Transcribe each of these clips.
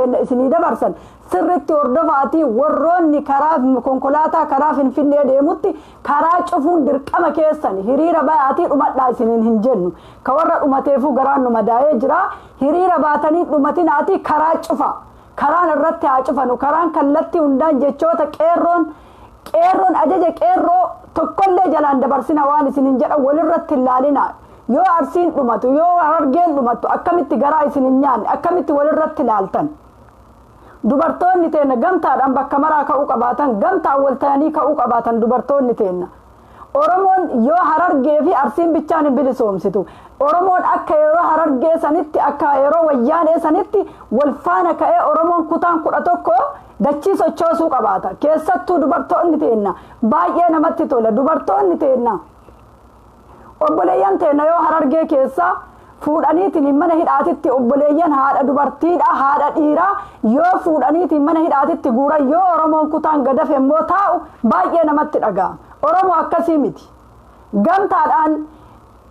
keenya isinii dabarsan sirritti hordofaatii warroonni karaa konkolaataa karaa Finfinnee deemutti karaa cufuun dirqama keessan hiriira bayaatii dhumadhaa isiniin hin jennu. Ka warra dhumateefuu garaan nu madaa'ee jira. Hiriira baatanii dhumatinaatii karaa cufa. Karaan irratti haa cufanu. Karaan kallattii hundaan jechoota qeerroon qeerroon ajaja qeerroo tokkollee jalaan dabarsina waan isiniin jedhan walirratti hin laalina. Yoo Arsiin dhumatu, yoo Harargeen dhumattu akkamitti garaa isin hin nyaanne, akkamitti walirratti ilaaltan? Dubartoonni teenna gamtaadhaan bakka maraa ka'uu qabaatan, gamtaan wal ta'anii ka'uu qabaatan dubartoonni teenna. Oromoon yoo Harargee fi Arsiin bichaan hin bilisoomsitu. Oromoon akka yeroo Harargee sanitti, akka yeroo Wayyaanee sanitti wal faana ka'ee Oromoon kutaan 11 dachii sochoosuu qabaata. Keessattuu dubartoonni teenna baay'ee namatti tola. Dubartoonni teenna obboleeyyan teenna yoo Harargee keessaa fuudhaniitiin mana hidhaatitti obboleeyyan haadha dubartiidha haadha dhiiraa yoo fuudhaniitiin mana hidhaatitti guuran yoo Oromoon kutaan gadafe immoo taa'u baay'ee namatti dhaga'ama. Oromoo akkasii miti. Gamtaadhaan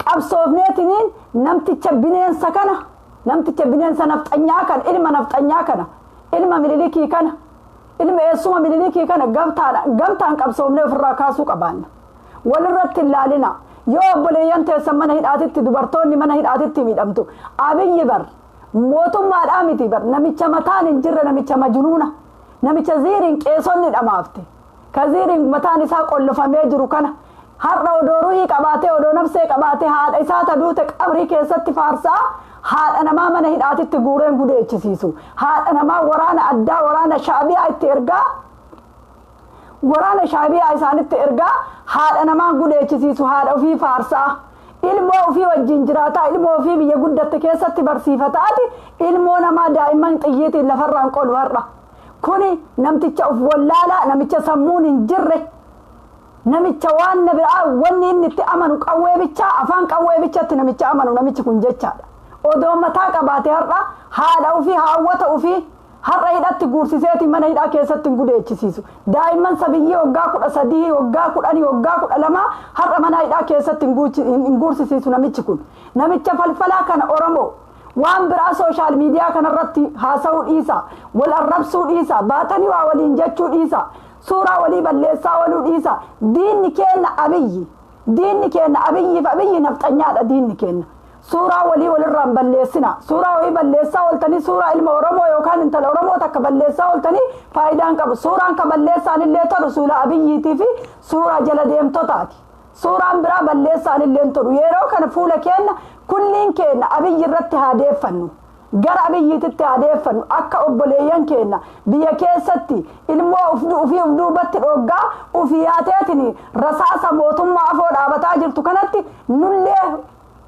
qabsoofneetiniin namticha bineensa kana, namticha bineensa nafxanyaa kana, ilma nafxanyaa kana, ilma Mililikii kana, ilma eessuma Mililikii kana gamtaan qabsoofnee ofirraa kaasuu qabaanna. Walirratti hin laalina. Yoo obboleeyyan teessan mana hidhaatitti dubartoonni mana hidhaatitti miidhamtu. Abiyyi bar mootummaadhaa miti bar namicha mataan hin jirre, namicha majnuuna, namicha ziiriin qeesonni dhamaafte. Ka ziiriin mataan isaa qollofamee jiru kana har'a odoo ruhii qabaatee, odoo nafsee qabaatee haadha isaa ta duute qabrii keessatti faarsaa haadha namaa mana hidhaatitti guureen gudeechisiisu. Haadha namaa waraana addaa waraana Shaabiyaa itti ergaa, waraana Shaabiyaa isaanitti ergaa haadha namaa gudeechisiisu, haadha ofii faarsaa. Ilmoo ofii wajjin jiraataa, ilmoo ofii biyya guddatte keessatti barsiifataati ilmoo namaa daa'imman xiyyiitiin lafarraan qolu har'a. Kuni namticha of wallaalaa, namicha sammuun hin jirre, namicha waan na biraa wanni inni itti amanu qawwee bichaa, afaan qawwee bichatti namicha amanu namichi kun jechaadha. Odoo mataa qabaate har'a haadha ofii haawwata ofii har'a hidhatti guursiseeti mana hidhaa keessatti hin gudeechisiisu. Daa'imman sabiyyii waggaa 13, waggaa 10, waggaa 12 har'a mana hidhaa keessatti hin guursisiisu namichi kun. Namicha falfalaa kana Oromoo waan biraa social media kanarratti haasa'uu dhiisa, wal arrabsuu dhiisa, baatanii waa waliin jechuu dhiisa, suuraa walii balleessaa ooluu dhiisa. Diinni keenya Abiyyi, diinni keenya Abiyyiif Abiyyi nafxanyaadha diinni keenya. Suuraa walii walirraan balleessina. Suuraa walii balleessaa ooltanii suuraa ilma Oromoo yookaan intala Oromoo takka balleessaa ooltanii faayidaan qabu. Suuraan ka balleessaan illee tolu suuraa Abiyyiitii fi suuraa jala deemtotaati. Suuraan biraa balleessaan illee tolu. Yeroo kana fuula keenya kulliin keenya Abiyyi irratti haa deeffannu. Gara Abiyyiititti haa deeffannu. Akka obboleeyyan keenya biyya keessatti ilmoo ofii of duubatti dhoggaa ofii yaateetiin rasaasa mootummaa afoo dhaabataa jirtu kanatti nullee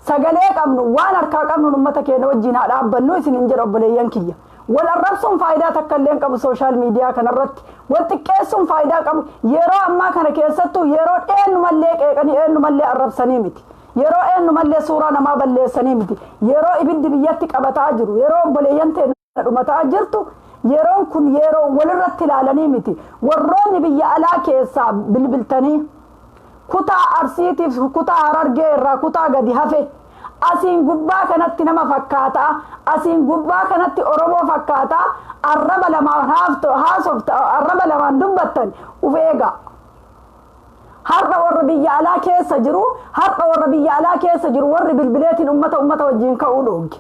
sagalee qabnu waan harkaa qabnu uummata keenya wajjin haa dhaabbannu isiniin jedha obboleeyyan kiyya. Wal arrabsuun faayidaa takka illee hin qabu social media kanarratti. Wal xiqqeessuun faayidaa qabu. Yeroo ammaa kana keessattuu yeroo eenyumallee qeeqanii eenyumallee arrabsanii miti. Yeroo eenyumallee suuraa namaa balleessanii miti. Yeroo ibiddi biyyatti qabataa jiru, yeroo obboleeyyan teenya dhumataa jirtu, yeroon kun yeroo walirratti ilaalanii miti. Warroonni biyya alaa keessaa bilbiltanii kutaa Arsiitiif kutaa Harargee irraa kutaa gadi hafe asiin gubbaa kanatti nama fakkaataa, asiin gubbaa kanatti Oromoo fakkaataa arraba lamaan haasofta, arraba lamaan dubbattan uf eegaa. Har'a warra biyya alaa keessa jiru, har'a warra biyya alaa keessa jiru warri bilbileetiin ummata wajjin ka'uu dhoogge.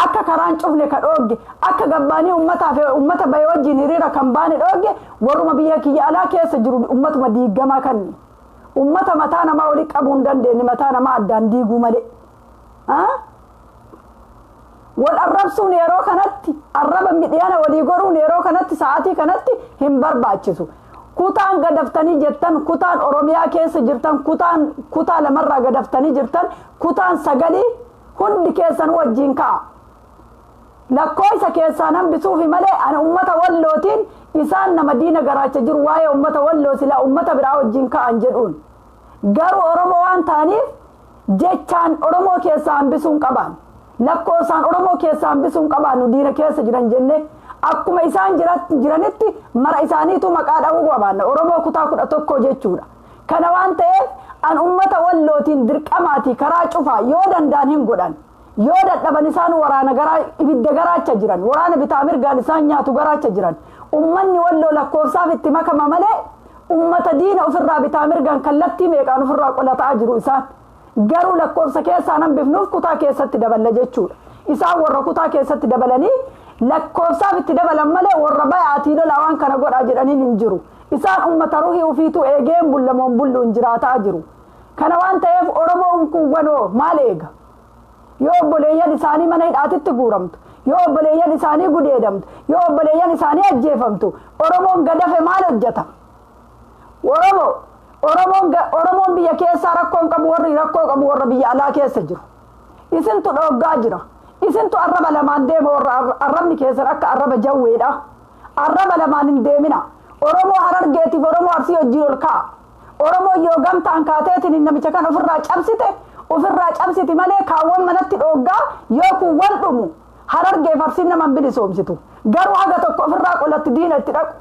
Akka karaan cufne ka dhoogge, akka gabbaanii ummataaf ummata bahe wajjin hiriira kan baane dhoogge warruma biyya kiyya alaa keessa jiru ummatuma diigamaa kanni. Ummata mataa namaa olii qabuu hin dandeenye, mataa namaa addaan diiguu malee. Wal arrabsuun yeroo kanatti, arraba midhiyana walii goruun yeroo kanatti sa'aatii kanatti hin barbaachisu. Kutaan gadaftanii jettan, kutaan Oromiyaa keessa jirtan, kutaan kutaa lamarraa gadaftanii jirtan, kutaan 9 hundi keessan wajjin ka'a. Lakkoofsa keessaan hambisuufi malee ani ummata Wallootiin isaan nama diina garaacha jiru waa'ee ummata Walloo silaa ummata biraa wajjin ka'an jedhuun. Garuu Oromoo waan ta'aniif jechaan Oromoo keessaa hambisuun qabaan. Lakkoofsaan Oromoo keessaa hambisuun qabaannu diina keessa jiran jennee akkuma isaan jiranitti mara isaaniitu maqaa dhahuu qabaanna. Oromoo kutaa 11 jechuudha. Kana waan ta'eef an ummata Wallootiin dirqamaati karaa cufaa yoo danda'an hin godhan. Yoo dadhaban isaan waraana garaa ibidda garaacha jiran, waraana bitaa mirgaan isaan nyaatu garaacha jiran. Ummanni Walloo lakkoofsaaf itti makama malee ummata diina ofirraa bitaa mirgaan kallattii meeqaan ofirraa qolataa jiru isaan. Garuu lakkoofsa keessaa hambifnuuf kutaa keessatti daballa jechuudha. Isaan warra kutaa keessatti dabalanii lakkoofsaaf itti dabalan malee warra bayaatii lolaa waan kana godhaa jedhaniin hin jiru. Isaan ummata ruhii ofiitu eegeen bullamoon bulluun jiraataa jiru. Kana waan ta'eef Oromoon kun wanoo maal eega? Yoo obboleeyyan isaanii mana hidhaatitti guuramtu, yoo obboleeyyan isaanii gudeedamtu, yoo obboleeyyan isaanii ajjeefamtu, Oromoon gadafe maal hojjeta? Oromoon biyya keessaa rakkoon qabu, warri rakkoo qabu warra biyya alaa keessa jiru. Isintu dhooggaa jira. Isintu arraba lamaan deema, warra arrabni keessan akka arraba jawweedha. Arraba lamaan hin deemina. Oromoo Harargeetiif Oromoo Arsii wajjin ol ka'a. Oromoo yoo gamtaan kaateetiin namicha kan ofirraa cabsite, ofirraa cabsiti malee kaawwan manatti dhooggaa yoo kuuwwan dhumu Harargeef Arsiin nama hin bilisoomsitu. Garuu haga tokko ofirraa qolatti diina itti dhaqu.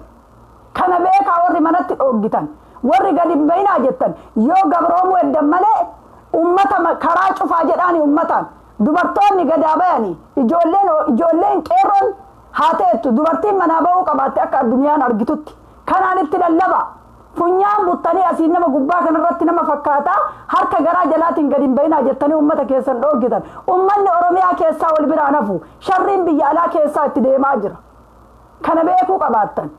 Kana beekaa warri manatti dhooggitan. Warri gadi hin bayinaa jettan yoo gabroomuu eddan malee ummata karaa cufaa jedhaani ummataan. Dubartoonni gadaa bayanii, ijoolleen qeerroon haa ta'ettu, dubartiin manaa bahuu qabaatte akka addunyaan argitutti. Kanaan itti lallaba. Funyaan buttanii asiin nama gubbaa kanarratti nama fakkaataa harka garaa jalaatiin gadi hin bayinaa jettanii ummata keessan dhooggitan. Ummanni Oromiyaa keessaa wal biraan hafu, sharriin biyya alaa keessaa itti deemaa jira. Kana beekuu qabaattan.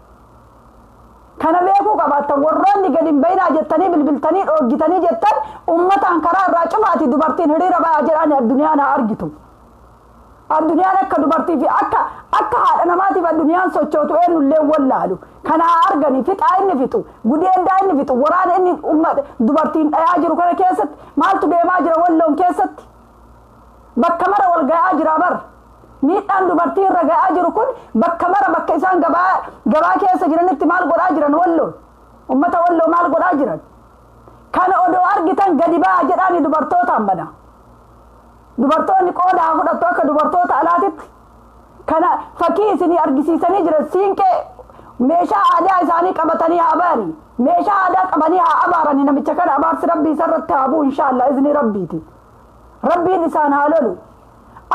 Kana beekuu qabaattan, warroonni gadi hin bayinaa jettanii bilbiltanii dhooggitanii jettan, ummataan karaa irraa cufaati, dubartiin hiriira bayaa jedhaani addunyaan haa argitu. Addunyaan akka dubartii fi akka haadha namaatiif addunyaan sochootu eenyullee wallaalu. Kana haa arganii, fixaa inni fixu, gudeeddaa inni fixu, waraana inni ummata dubartiin dhayaa jiru kana keessatti maaltu deemaa jira Walloon keessatti? Bakka mara wal gahaa jira bar. Miidhaan dubartii irra gahaa jiru kun bakka mara, bakka isaan gabaa keessa jiranitti maal godhaa jiran Walloon? Ummata Walloo maal godhaa jiran? Kana odoo argitan gadi ba'aa jedhaani dubartootaan bana. Dubartoonni qooda haa fudhattu akka dubartoota alaatitti. Kana fakkii isinii argisiisanii jiran, siinqee meeshaa aadaa isaanii qabatanii haa bayanii. Meeshaa aadaa qabanii haa abaaranii, namicha kana abaarsi rabbii isarratti haa bu'u inshaallah izni rabbiiti. Rabbiin isaan haa lolu.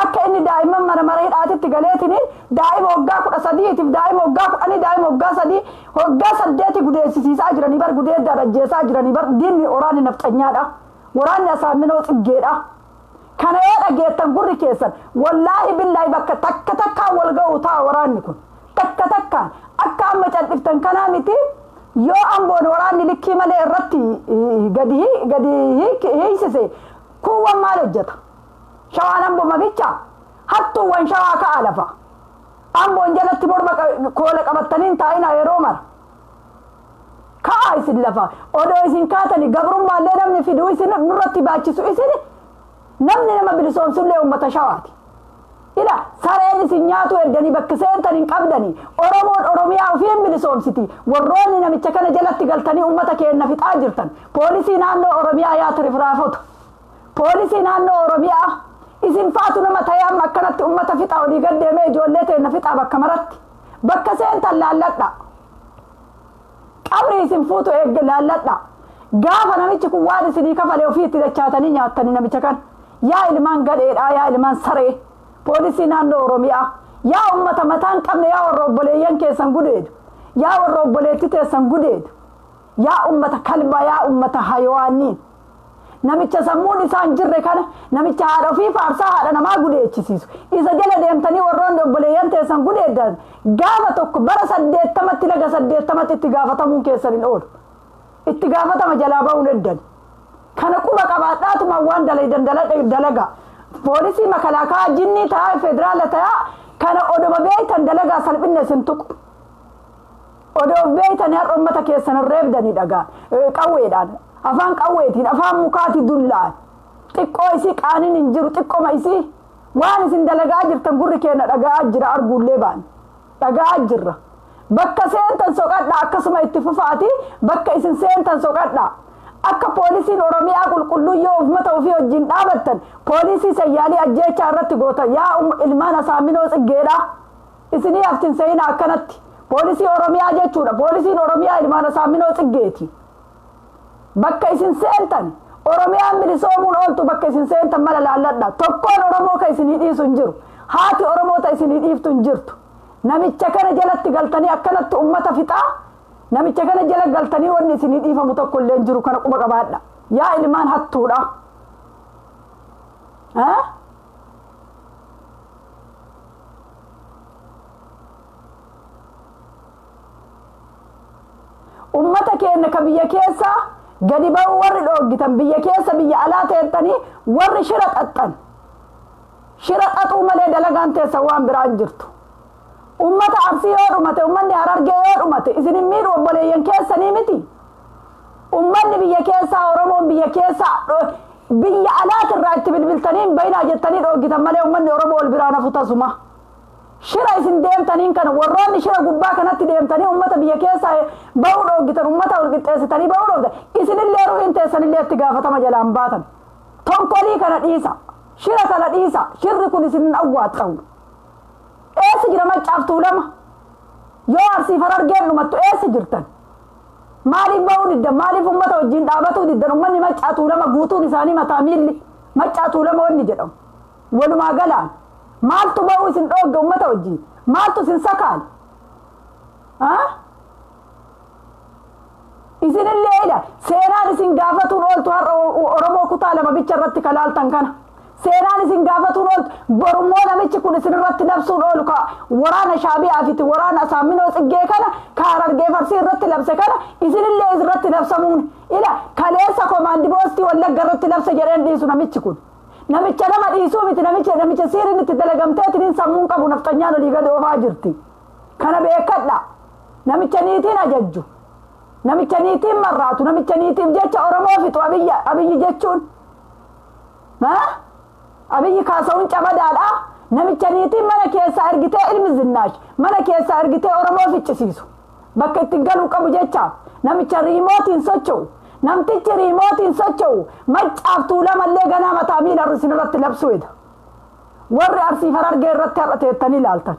Akka inni daa'imman mana mara hidhaatitti galeetini daa'ima waggaa 13tiif, daa'ima waggaa 10, daa'ima waggaa 3, waggaa 8 gudeessisiisaa jiranii bar, gudeeddaan ajjeesaa jiranii bar. Diinni waraanni nafxanyaadha. Waraanni Asaaminoo Tsiggeedha. Kana yoo dhageettan gurri keessan, wallaahi billaahi, bakka takka takkaan wal ga'u ta'a waraanni kun. Takka takkaan akka amma cal'iftan kanaa miti. Yoo Amboon waraanni likkii malee irratti gadi hiisise, kuuwwan maal hojjeta? Shawaan Amboo mabicha hattuuwwan Shawaa ka'a lafa. Amboon jalatti morma koola qabattanii taa'ina yeroo mara. Ka'a isin lafa. Odoo isin kaatani gabrummaallee namni fiduu isin nurratti baachisu, isin namni nama bilisoomsullee uummata Shawaati. Ila sareen isin nyaatu eddanii bakka seentan hin qabdanii. Oromoon Oromiyaa ofiin bilisoomsiti. Warroonni namicha kana jalatti galtanii uummata keenya fixaa jirtan. Poolisii naannoo Oromiyaa, yaa tirifraafota. Poolisii naannoo Oromiyaa, isin faatu nama ta'ee amma akkanatti uummata fixaa olii gad deemee ijoollee teenya fixaa bakka maratti. Bakka seentan laalladha. Qabri isin fuutu eegge laalladha. Gaafa namichi kun waan isinii kafalee ofii itti dachaatanii nyaattanii namicha kana. Yaa ilmaan gadheedhaa, yaa ilmaan saree, poolisii naannoo Oromiyaa, yaa uummata mataan qabne, yaa warra obboleeyyan keessan gudeedu, yaa warra obboleetti teessan gudeedu, yaa uummata kalbaa, yaa uummata hayawaanii. Namicha sammuun isaa hin jirre kana, namicha haadha ofii faarsaa haadha namaa gudeechisiisu, isa jala deemtanii warroonni obboleeyyan teessan gudeeddan, gaafa tokko bara 80tti laga 80tti itti gaafatamuun keessan hin oolu. Itti gaafatama jalaa ba'uun eddan. Kana quba qabaadhaatuma waan dalaydan dalaga. Poolisii makalaakaa jinnii ta'a, federaala ta'a, kana odoma beeytan dalagaa, salphinna isin tuqu. Odoo beeytan har'a uummata keessan reebdanii dhagaa qawweedhaan, afaan qawweetiin, afaan mukaati dullaan, xiqqoo isii qaaniin hin jiru, xiqqoma isii. Waan isin dalagaa jirtan gurri keenya dhaga'aa jira, arguullee baan dhaga'aa jirra. Bakka seentan soqadha, akkasuma itti fufaati, bakka isin seentan soqadha. Akka poolisiin Oromiyaa qulqulluu yoo uummata ofii wajjin dhaabattan, poolisii sayyaalii ajjeechaa irratti gootan, yaa ilmaan Asaaminoo Tsiggeedha. Isinii haftin seenaa akkanatti. Poolisii Oromiyaa jechuudha. Poolisiin Oromiyaa ilmaan Asaaminoo Tsiggeeti. Bakka isin seentan Oromiyaan bilisoomuun ooltu bakka isin seentan mala laalladha. Tokkoon Oromoo ka isinii dhiisu hin jiru. Haati Oromoo ta isinii dhiiftu hin jirtu. Namicha kana jalatti galtanii akkanatti ummata fixaa. Namicha kana jala galtanii wanni isinii dhiifamu tokko illee hin jiru, kana quba qabaadha. Yaa ilmaan hattuudha. Ummata keenya ka biyya keessa gadi ba'uu warri dhooggitan, biyya keessa biyya alaa teettanii warri shira xaxxan. Shira xaxuu malee dalagaan teessan waan biraa hin jirtu. Ummata Arsii yoo dhumate, ummanni Harargee yoo dhumate, isin hin miidhu, obboleeyyan keessanii miti. Ummanni biyya keessaa, Oromoon biyya keessaa, biyya alaatirraa itti bilbiltanii hin bayinaa jettanii dhooggitan malee ummanni Oromoo wal biraan hafu tasuma. Shira isin deemtaniin kana, warroonni shira gubbaa kanatti deemtanii ummata biyya keessaa ba'uu dhooggitan, ummata wal qixxeessitanii ba'uu dhooggitan, isinillee ruhiin teessanillee itti gaafatama jalaan baatan. Tonkolii kana dhiisa. Shira kana dhiisa. Shirri kun isin hin awwaaxxahu. Eessa jira Maccaaf Tuulama? Yoo Arsiif Harargeen dhumattu eessa jirtan? Maaliif ba'uu diddan? Maaliif ummata wajjin dhaabatuu diddan? Ummanni Maccaa Tuulama guutuun isaanii mataa miilli Maccaa Tuulama wanni jedhamu. Walumaa galaan. Maaltu ba'uu isin dhoogge ummata wajjin? Maaltu isin sakaale? Isinillee ila seenaan isin gaafatuun ooltu har'a Oromoo kutaa lama bicha irratti kalaaltan kana. Seenaan isin gaafatuun ooltu, borummoo namichi kun isin irratti labsuun oolu ka waraana Shaabiyaa fi waraana Asaaminoo Tsiggee kana ka Harargee Farsii irratti labse kana isinillee irratti labsamuun ila kaleessa komaandi poostii Wallagga irratti labse jedheen dhiisu namichi kun. Namicha nama dhiisuu miti, namicha siiriin itti dalagamteetiin sammuun qabu nafxanyaan olii gad oofaa jirti. Kana beekadha. Namicha niitiin ajajju. Namicha niitiin marraatu. Namicha niitiif jecha Oromoo fixu Abiyyi jechuun. Abiyyi kaasa'uun cabadaadha. Namicha niitiin mana keessaa ergitee ilmi zinnaash mana keessaa ergitee Oromoo ficcisiisu. Bakka ittiin galuu qabu jecha namicha riimootiin socho'u. Namtichi riimootiin socho'u Maccaaf Tuulamallee ganaa mataa miila isin irratti labsuu eda. Warri Arsiif Harargee irratti har'a teettanii ilaaltan.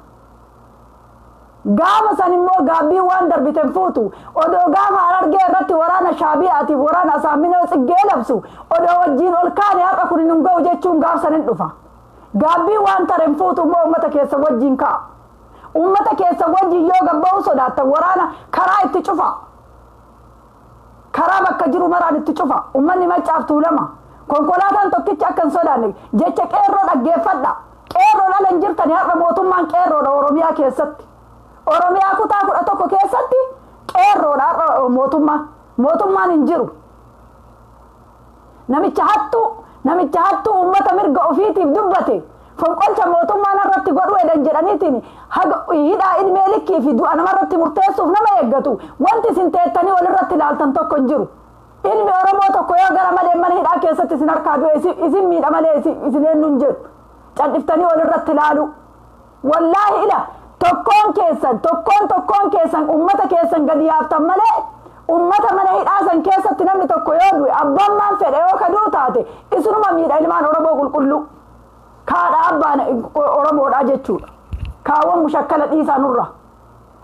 Gaafa san immoo gaabbii waan darbiten fuutu, odoo gaafa Harargee irratti waraana Shaabiyaatiif waraana Asaaminoo Tsiggee labsu odoo wajjiin ol kaane har'a kun hin ga'u jechuun gaaf san hin dhufa. Gaabbii waan taren fuutu immoo uummata keessa wajjiin ka'a. Uummata keessa wajjiin yoo gabba'uu sodaattan waraana karaa itti cufa. Karaa bakka jiru maraan itti cufa. Uummanni Maccaaf Tuulama. Konkolaataan tokkichi akka hin sodaanne jecha qeerroo dhaggeeffadha. Qeerroo dhala hin jirtani, har'a mootummaan qeerroodha Oromiyaa keessatti. Oromiyaa kutaa 11 keessatti qeerroodha har'a mootummaan. Mootummaan hin jiru. Namicha hattuu uummata mirga ofiitiif dubbate fonqolcha mootummaan irratti godhuu edan jedhaniitiin haga hidhaa ilmee likkii fi du'a namarratti murteessuuf nama eeggatu, wanti isin teettanii walirratti ilaaltan tokko hin jiru. Ilmi Oromoo tokko yoo gara malee mana hidhaa keessatti isin harkaa du'e isin miidha malee isin eenyu hin jedhu. Calliftanii walirratti ilaalu. Wallaahi ila tokkoon keessan, tokkoon tokkoon keessan ummata keessan gadi yaaftan malee ummata mana hidhaa san keessatti namni tokko yoo du'e, abbaan maan fedhe yoo kaduu taate, isinuma miidha ilmaan Oromoo qulqulluu. Kaadha abbaan Oromoodha jechuudha. Kaawwan mushakkala dhiisaa nurra.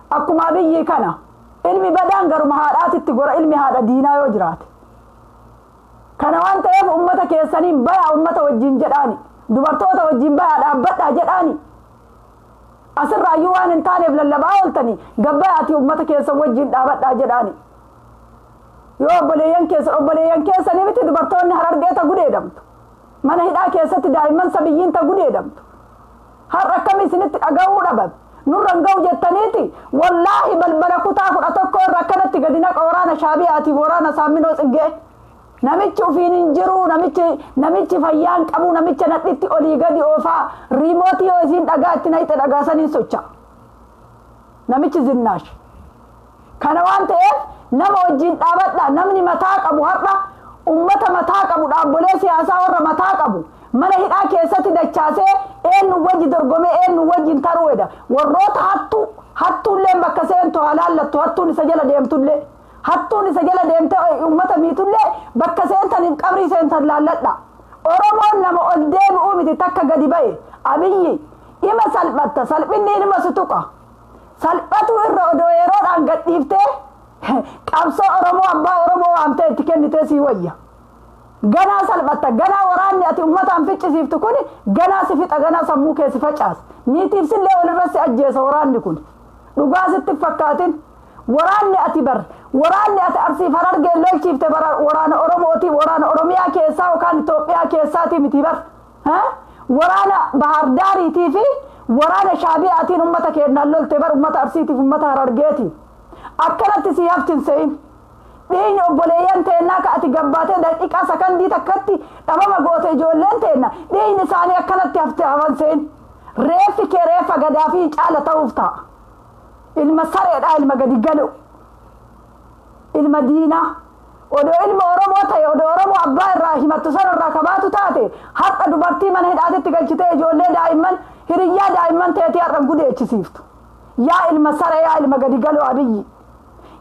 Akkuma Abiyyi kana ilmi badaan garuma haadhaatitti gora, ilmi haadha diinaa yoo jiraate. Kana waan ta'eef ummata keessaniin bayaa, ummata wajjin jedhaani. Dubartoota wajjin bayaa dhaabbadhaa jedhaani. Asirraayyuu waan hin taaneef lallabaa ooltanii gabbayaati ummata keessan wajjin dhaabadhaa jedhaani. Yoo obboleeyyan keessan, obboleeyyan keessanii miti dubartoonni Harargee ta gudeedamtu. Mana hidhaa keessatti daa'imman sabiyyiin ta gudeedamtu. Har'a akkami isinitti dhaga'uu dhaban? Nurra hin ga'u jettaniiti wallaahi balbala kutaa 11 irra akkanatti gadi naqa waraana Shaabiyaatiif waraana Saaminoo Tsiggee. Namichi ufiin hin jiru, namichi fayyaan qabu, namicha nadhitti olii gadi oofaa, riimootii yoo isiin dhagaa itti naqxe dhagaa saniin socha'a. Namichi zinnaash. Kana waan ta'eef nama wajjin dhaabadha. Namni mataa qabu har'a ummata mataa qabu, dhaabbolee siyaasaa warra mataa qabu mana hidhaa keessatti dachaasee eenyu wajji dorgomee eenyu wajjin taruu edha. Warroota hattuu, hattuullee bakka seentu haa laallattu, hattuun isa jala deemtullee. Hattuun isa jala deemtee ummata miitullee bakka seentaniif qabrii seentan laalladha. Oromoon nama ol deebi'uu miti takka gadi ba'e. Abiyyi ima salphatta, salphinni ilma si tuqa. Salphatu irra odoo yeroodhaan gadhiiftee qabsoo Oromoo abbaa Oromoo waamtee itti kennitee sii wayya. Ganaa salphatta, ganaa waraanni ati uummataan ficcisiiftu kun ganaa si fixa, ganaa sammuu kee si facaasa. Niitiif sillee walirra si ajjeesa waraanni kun. Dhugaa sitti fakkaatin. Waraanni ati bar, waraanni ati Arsiif Harargeen lolchiifte bara waraana Oromooti, waraana Oromiyaa keessaa yookaan Itoophiyaa keessaati miti bar. Waraana Bahar Daariitii fi waraana Shaabiyaatiin uummata keenyaan lolte bar, uummata Arsiitiif uummata Harargeeti. Akkanatti si haftin se'in. Dhiigni obboleeyyan teennaa ka ati gabbaatee daqiiqaa sakandii takkatti dhabama goote ijoolleen teenna dhiigni isaanii akkanatti hafte hafan se'in. Reeffi kee reeffa gadaa fi caala ta'uuf ta'a. Ilma sareedhaa, ilma gadi galu, ilma diinaa. Odoo ilma Oromoo ta'e, odoo Oromoo abbaa irraa himattu sana irraa kabaatu taate, har'a dubartii mana hidhaatitti galchitee ijoollee daa'imman hiriyyaa daa'imman teetii har'a gudeechisiiftu. Yaa ilma saree, yaa ilma gadi galu Abiyyi.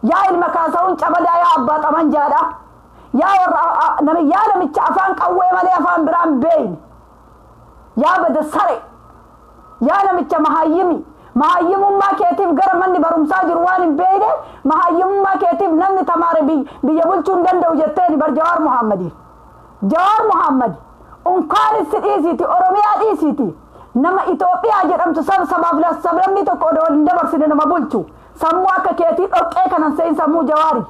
Yaa ilma kaasa'uun camadaa, yaa abbaa xamanjaadha. Yaa warra yaa namicha afaan qawwee malee afaan biraan beeyne. Yaa bada sare. Yaa namicha mahaayyimi. Mahaayyimummaa keetiif gara manni barumsaa jiru waan hin beeyne, mahaayyimummaa keetiif namni tamaare biyya bulchuu hin danda'u jetteeni bar Jawaar Muhammadiif. Jawaar Muhammad unkaan itti dhiisiiti, Oromiyaa dhiisiiti. Nama Itoophiyaa jedhamtu sabaaf sablammii tokko odoo hin dabarsine nama bulchu. Sammuu akka keetii dhoqqee kanan se'in sammuu Jawaari.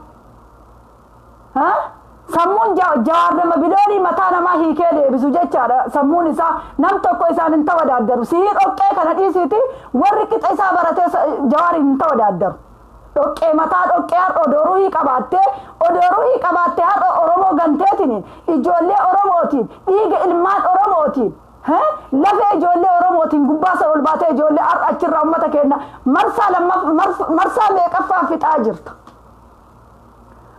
Sammuun Jawaar nama biloonii mataa namaa hiikee deebisu jechaadha. Sammuun isaa nam tokko isaan hin tawadaaddaru. Sihii dhoqqee kana dhiisiiti warri qixa isaa baratee Jawaariin hin tawadaaddaru. Dhoqqee mataa dhoqqee har'a odoo ruhii qabaattee, odoo ruhii qabaattee har'a Oromoo ganteetiniin, ijoollee Oromootiin, dhiiga ilmaan Oromootiin, lafee ijoollee Oromootiin gubbaa sana ol baatee ijoollee har'a achirraa uummata keenya marsaa marsaa meeqaffaa fixaa jirta.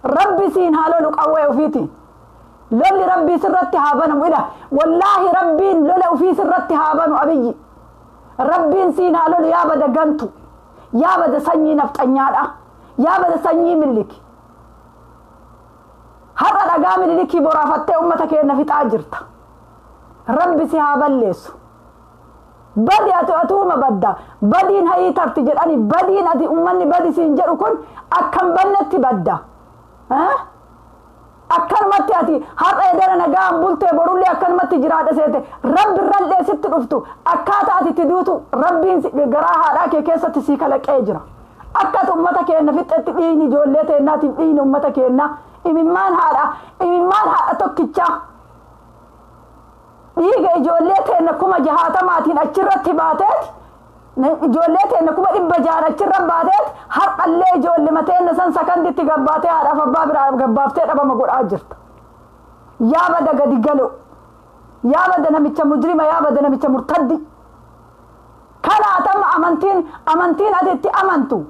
Rabbi siin haa lolu qawwee ofiitiin. Lolli Rabbii sirratti haa banamu ila. Wallaahi Rabbiin lola ofii sirratti haa banu Abiyyi. Rabbiin siin haa lolu yaa bada gantu. Yaa bada sanyii nafxanyaadha. Yaa bada sanyii Miniliki. Har'a dhagaa Minilikii boraafattee uummata keenya fixaa jirta. Rabbi si haa balleessu. Badi ati atuuma badda. Badiin hayii tarti jedhani, badiin ati uummanni badi siin jedhu kun akkam bannetti badda. Akkanumatti ati har'a edana nagaan bultee borullee akkanumatti jiraadha seete Rabbi irrallee sitti dhuftu akkaataa ati itti duutu Rabbiin garaa haadhaa kee keessatti sii kalaqee jira. Akka ati uummata keenya fixetti dhiigni ijoollee teennaatiif dhiigni uummata keenyaa imimmaan haadha tokkichaa dhiiga ijoollee teenna 60,000 achirratti baateeti. Ijoollee teenna 600,000 achirra baateet har'allee ijoollee mateenna san sakanditti gabbaatee haadhaaf abbaa biraa gabbaaftee dhabama godhaa jirta. Yaa bada gadi galo. Yaa bada namicha mujrima, yaa bada namicha murtaddi. Kanaatamma amantiin ati itti amantu.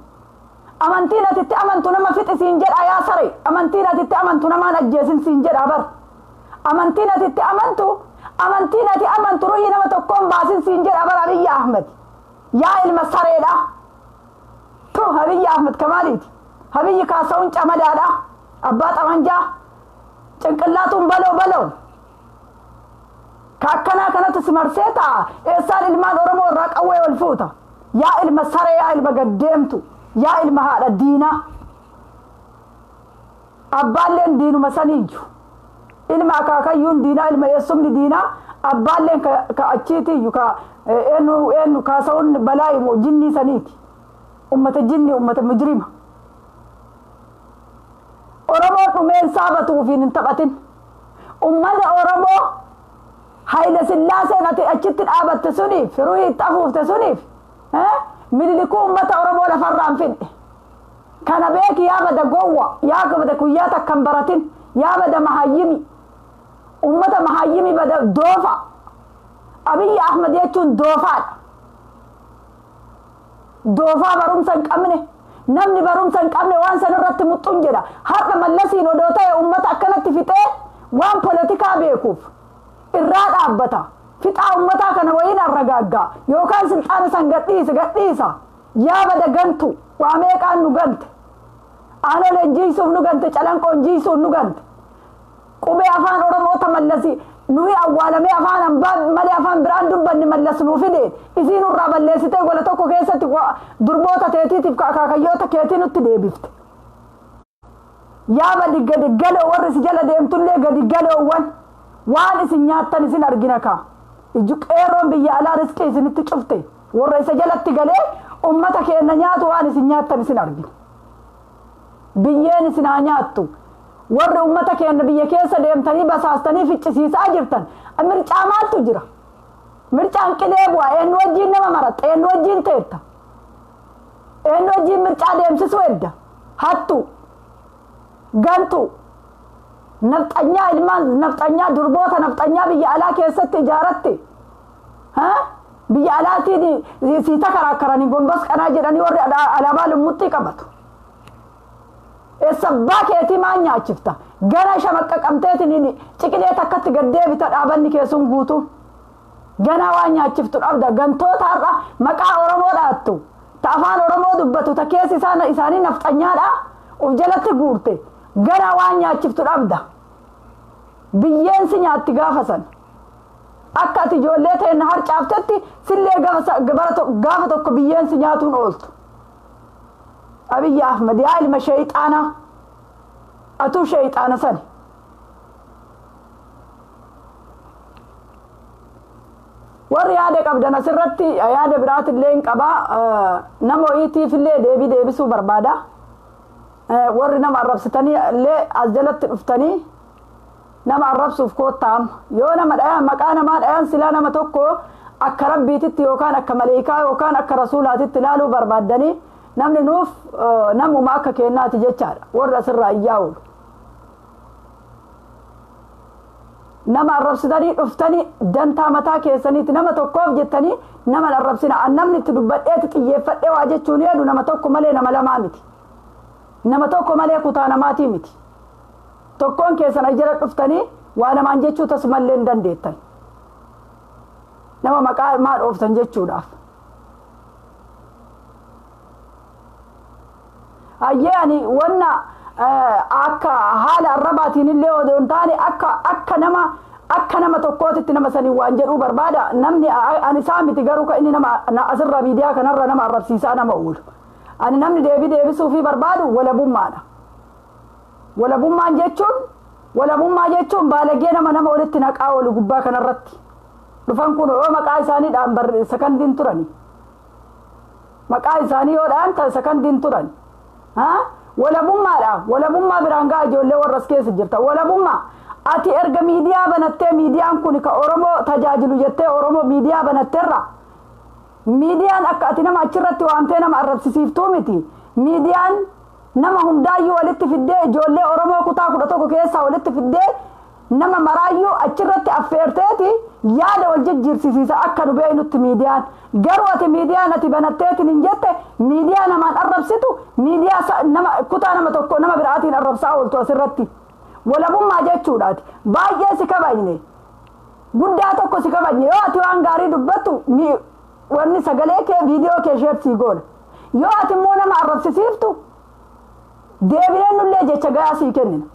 Amantiin ati itti amantu nama fixi siin jedha yaa sare. Amantiin ati itti amantu namaan ajjeesin siin jedha bar. Amantiin ati itti amantu, amantiin ati amantu ruhii nama tokkoon baasin siin jedha bar Abiyyi Ahmed. Yaa ilma sareedha. Tu Abiyyi Ahmed kamaaliiti. Abiyyi kaasa'uun camadaadha. Abbaa xamanjaa. Cinqillaatuun baloo baloo. Ka akkanaa kanatti si marsee ta'a. Eessaan ilmaan Oromoo irraa qawwee wal fuuta. Yaa ilma saree, yaa ilma gaddeemtu. Yaa ilma haadha diinaa. Abbaalleen diinuma saniiyyu. Ilma akaakayyuun diinaa, ilma eessumni diinaa. Abbaalleen ka achiitiyyu ka eenyu kaasa'uun balaa himu jinnii saniiti. Ummata jinni, ummata mujrima. Oromoon dhumeen saabatuufiin hin taphatin. Ummata Oromoo Haayile Sillaaseen ati achitti dhaabatte suniif, ruhii itti afuufte suniif, Minilikuu ummata Oromoo lafarraan fidhe. Kana beeki yaa bada gowwa, yaa bada guyyaa takka hin baratin, yaa bada mahayyimi. Ummata mahayyimi bada doofa. Abiyyi Ahmed jechuun doofaadha. Doofaa barumsa hin qabne. Namni barumsa hin qabne waan san irratti muxxuun jedha. Har'a Mallasiin odoo ta'e ummata akkanatti fixee waan polotikaa beekuuf irraa dhaabbata. Fixaa ummataa kana wayiin arragaaggaa yookaan silxaana san gadhiisa gadhiisa. Yaa bada gantu waa meeqaan nu gante. Aanoleen jiisuuf nu gante, calanqoon jiisuuf nu gante. Qubee afaan Oromoo ta Mallasi nuyi awwaalamee afaan hambaa malee afaan biraan dubbanne Mallas nuu fide. Isiin irraa balleessitee gola tokko keessatti durboota teetiitiif akaakayyoota keetii nutti deebifte. Yaaba gadi galoo, warri si jala deemtullee gadi galoowwan, waan isin nyaattan isin argina kaa. Iju qeerroon biyya alaa riskii isinitti cufte, warra isa jalatti galee ummata keenya nyaatu, waan isin nyaattan isin argina. Biyyeen isin haa nyaattu. Warri ummata keenya biyya keessa deemtanii basaastanii ficcisiisaa jirtan, mircaa maaltu jira? Mircaan qilee bu'a. Eenyu wajjiin nama maratta? Eenyu wajjiin teetta? Eenyu wajjiin mircaa deemsisuu edda? Hattu, gantu, nafxanyaa, ilmaan nafxanyaa, durboota nafxanyaa biyya alaa keessatti ijaaratti, biyya alaatiin siita karaakkaranii gombos qanaa jedhanii warri alaabaa lummuxxii qabatu. Eessabbaa keetii maan nyaachifta? Gana shamaqqaqamteetiin ciqilee takkatti gad deebita. Dhaabanni keessun guutuu. Gana waan nyaachiftu dhabda. Gantoota har'a maqaa Oromoo dhaattu. Ta afaan Oromoo dubbatu, ta keessi isaanii nafxanyaadha. Uf jalatti guurte. Gana waan nyaachiftu dhabda. Biyyeen si nyaatti gaafa san. Akka ati ijoollee ta'e harcaaftetti sillee gaafa tokko biyyeen si nyaatuun ooltu. Abiyyi Ahmad, yaa ilma sheeyxaanaa, atuu sheeyxaana sani. Warri yaada qabdan asirratti, yaada biraatillee hin qabaa, nama wayiitiif illee deebii deebisuu barbaada. Warri nama arrabsitanii illee as jalatti dhuftanii nama arrabsuuf koottaa amma. Yoo nama dhayan, maqaa namaa dhayan, silaa nama tokko akka rabbiititti yookaan akka maleekaa yookaan akka rasuulaatitti ilaaluu barbaaddanii, namni nuuf namuma akka kennaati jechaadha. Warri asirraa iyyaa oolu. Nama arrabsitanii dhuftanii dantaa mataa keessaniiti nama tokkoof jettanii nama arrabsina. Namni itti dubbadheeti xiyyeeffadhee waa jechuun jedhu nama tokko malee nama lamaa miti. Nama tokko malee kutaa namaatii miti. Tokkoon keessan ajjala dhuftanii waa namaan jechuu tasumallee hin dandeettan. Nama maqaa maa dhooftan jechuudhaaf. Hayyee, ani wanna akka haala arrabaatiin illee odoo hin taane akka nama tokkootitti nama sanii waan jedhuu barbaada. Namni ani isaa miti garuu kan inni nama asirra miidiyaa kanarra nama arrabsiisaa nama oolu. Ani namni deebii deebisuufii barbaadu walabummaadha. Walabummaan jechuun, walabummaa jechuun baalagee nama walitti naqaa oolu gubbaa kanarratti. Dhufan kun yoo maqaa isaanii dhaan sakandiin turani. Maqaa isaanii yoo dhaan sakandiin turan. Walabummaadha. Walabummaa biraan ga'a ijoollee warra as keessa jirta. Walabummaa. Ati erga miidiyaa banattee, miidiyaan kun ka Oromoo tajaajilu jettee Oromoo miidiyaa banatteerra. Miidiyaan akka ati nama achirratti waamtee nama arrabsisiiftuu miti. Miidiyaan nama hundaayyuu walitti fiddee, ijoollee Oromoo kutaa 11 keessaa walitti fiddee, nama maraayyuu achirratti affeerteeti yaada wal jijjiirsisiisa akka nu beeknutti miidiyaan. Garuu ati miidiyaan ati banatteetiin hin jette miidiyaa namaan arrabsitu, miidiyaa nama kutaa nama tokko nama biraatiin arrabsaa ooltu asirratti. Walabummaa jechuudhaati. Baay'ee si kabajne. Guddaa tokko si kabajne. Yoo ati waan gaarii dubbattu, wanni sagalee kee, viidiyoo kee share sii goona. Yoo ati immoo nama arrabsisiiftu, deebinee nullee jecha gayaa sii kennina.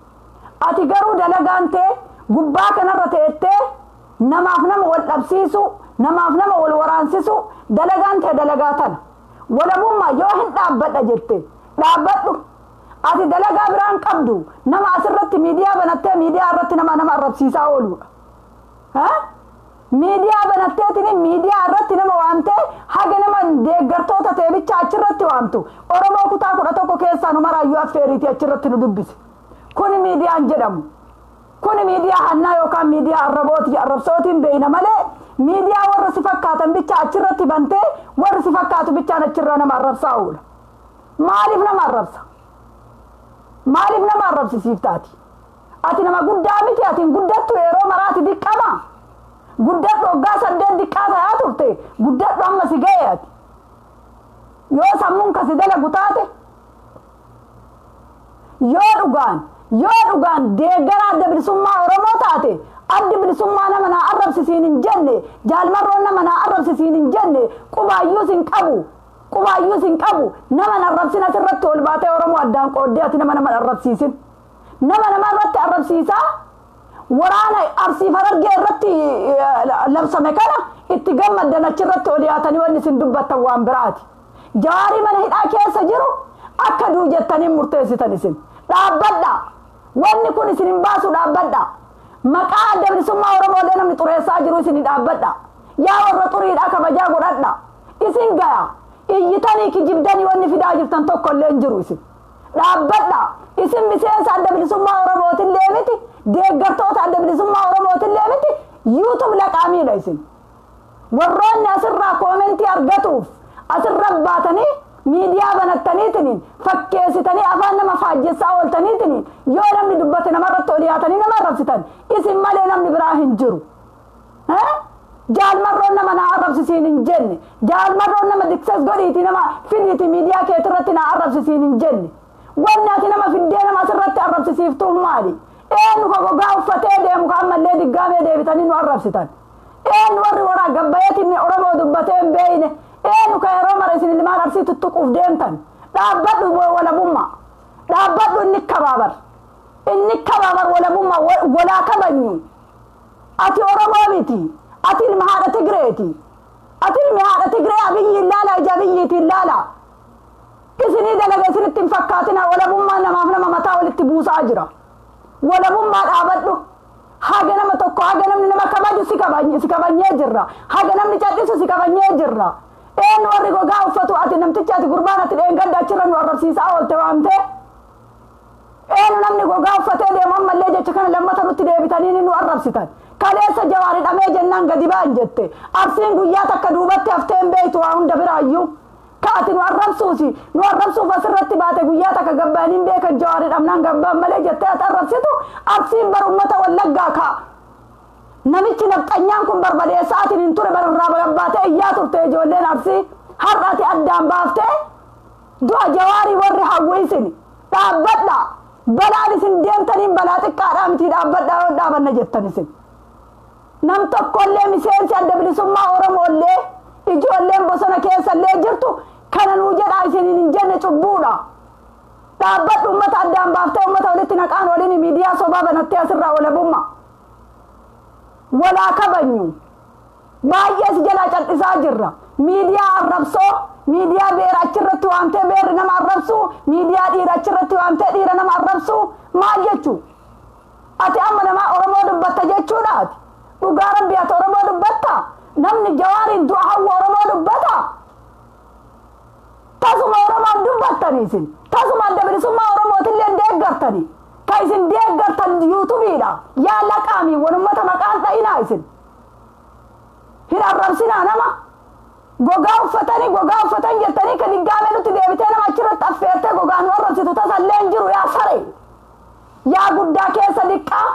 Ati garuu dalagaan tee gubbaa kanarra teettee namaaf nama wal dhabsiisu, namaaf nama wal waraansisu, dalagaan tee dalagaa tana. Walabummaa yoo hin dhaabbadha jette, dhaabbadhu. Ati dalagaa biraan qabdu, nama asirratti miidiyaa banattee miidiyaa irratti nama arrabsiisaa ooludha. Miidiyaa banatteetiin miidiyaa irratti nama waamtee haga nama deeggartoota teebicha achirratti waamtu, Oromoo kutaa 11 keessaa nu maraayyuu affeeriitii achirratti nu dubbise. Kuni miidiyaan jedhamu. Kuni miidiyaa hannaa yookaan miidiyaa arrabooti, arrabsootiin beeyna malee, miidiyaa warra si fakkaatan bicha achirratti bantee warri si fakkaatu bichaan achirraa nama arrabsaa oola. Maaliif nama arrabsa? Maaliif nama arrabsisiiftaati? Ati nama guddaa miti, ati hin guddattu, yeroo maraati diqqama. Guddadhu, waggaa 8 diqqaa ta'aa turte, guddadhu, amma si ga'e ati. Yoo sammuun kasi dalagu taate, yoo dhugaan deeggara Adda Bilisummaa Oromoo taate, Addi Bilisummaa nama naa arrabsisiin hin jenne, Jaalmarroon nama naa arrabsisiin hin jenne, qubaayyuus hin qabu. Qubaayyuus hin qabu. Nama arrabsin asirratti ol baatee Oromoo addaan qooddee ati nama arrabsiisin. Nama irratti arrabsiisaa waraana Arsii Harargee irratti labsame kana itti gammaddan achirratti ol yaatanii wanni isin dubbattan waan biraati. Jawaarii mana hidhaa keessa jiru akka duu jettanii murteessitan isin. Dhaabbadha. Wanni kun isin hin baasu, dhaabbadha. Maqaa Adda Bilisummaa Oromoolee namni xureessaa jiru isin dhaabbadha. Yaa warra xuriidhaa, kabajaa godhadha. Isin gaya. Iyyitanii kijibdanii wanni fidaa jirtan tokko illee hin jiru isin. Dhaabbadha. Isin miseensa Adda Bilisummaa Oromootillee miti. Deeggartoota Adda Bilisummaa Oromootillee miti. YouTube laqaamiidha isin. Warroonni asirraa comment argatuuf asirra baatanii miidiyaa banattaniitiniin fakkeessitanii afaan nama faajjessaa ooltaniitiniin yoo namni dubbate namarratti ol dhiyaatanii nama arrabsitan, isin malee namni biraa hin jiru. Jaalmarroon nama na arrabsisiin hin jenne. Jaalmarroon nama dikses godhiiti nama fidiiti miidiyaa keetirratti na arrabsisiin hin jenne. Wanni ati nama fiddee nama asirratti arrabsisiiftuun maali? Eenyu ka gogaa uffatee deemu ka ammallee diggaamee deebitanii nu arrabsitan? Eenyu warri waraa gabbayeetiin Oromoo dubbatee hin beeyne? Eenyu ka yeroo mara isin ilmaan Arsii tuttuquuf deemtan? Dhaabbadhu, walabummaa. Dhaabbadhu, inni kabaabar. Inni kabaabar, walabummaa walaa kabajnu. Ati Oromoo miti. Ati ilma haadha Tigreeti. Ati ilmi haadha Tigree Abiyyiin laala, ija Abiyyiitiin laala. Isinii dalaga isinitti hin fakkaatina, walabummaa namaaf nama mataa walitti buusaa jira. Walabummaa, dhaabadhu. Haga nama tokko, haga namni nama kabaju si kabanyee jirra. Haga namni cal'isu si kabanyee jirra. Eenyu warri gogaa uffatu, ati namtichi, ati gurbaan, ati dheengadda achirra nu arrabsiisaa oolte waamtee? Eenyu namni gogaa uffatee deemu ammallee jecha kana lammata nutti deebitanii nu arrabsitan? Kaleessa Jawaar hidhamee jennaan gadi ba'an jette. Arsiin guyyaa takka duubatti haftee hin beeytu waa hunda biraayyuu. Ka ati nu arrabsuusi nu arrabsuuf asirratti baate guyyaa takka gabbaanii hin beekan, Jawaar hidhamnaan gabbaan malee jettee ati arrabsitu. Arsiin bar ummata Wallaggaa kaa. Namichi nafxanyaan kun barbadeessaatiin hin ture bararraa gabbaatee iyyaa turte ijoolleen Arsii. Har'a ati addaan baaftee du'a Jawaarii warri hawwiisin, dhaabbadha. Balaan isin deemtaniin balaa xiqqaadhaa miti, dhaabbadhaa yoo dhaabanna jettan isin. Nam tokkollee miseensi Adda Bilisummaa Oromoollee ijoolleen bosona keessallee jirtu kana nuu jedhaa isiniin hin jenne, cubbuudha. Dhaabbadhu, ummata addaan baaftee ummata walitti naqaan waliin miidiyaa sobaa banattee asirraa, walabummaa. Walaa kabajnu. Baay'ee si jalaa cal'isaa jirra. Miidiyaa arrabsoo, miidiyaa beera achirratti waamtee beerri nama arrabsuu, miidiyaa dhiira achirratti waamtee dhiira nama arrabsuu maal jechuu? Ati amma nama Oromoo dubbatta jechuudhaati. Dhugaa Rabbi, ati Oromoo dubbatta? Namni Jawaariin du'a hawwa Oromoo dubbata? Tasuma Oromoon dubbattanii isin. Tasuma Adda Bilisummaa Oromootillee deeggartanii. Ka isin deeggartan YouTubeiidha. Yaa laqaamii walummata maqaan dha'inaa isin. Hin arrabsinaa nama. Gogaa uffatanii, gogaa uffatan jettanii ka diggaamee nutti deebitee nama achirratti affeertee gogaa nu arrabsitu tasallee hin jiru, yaa saree. Yaa guddaa keessa diqqaa.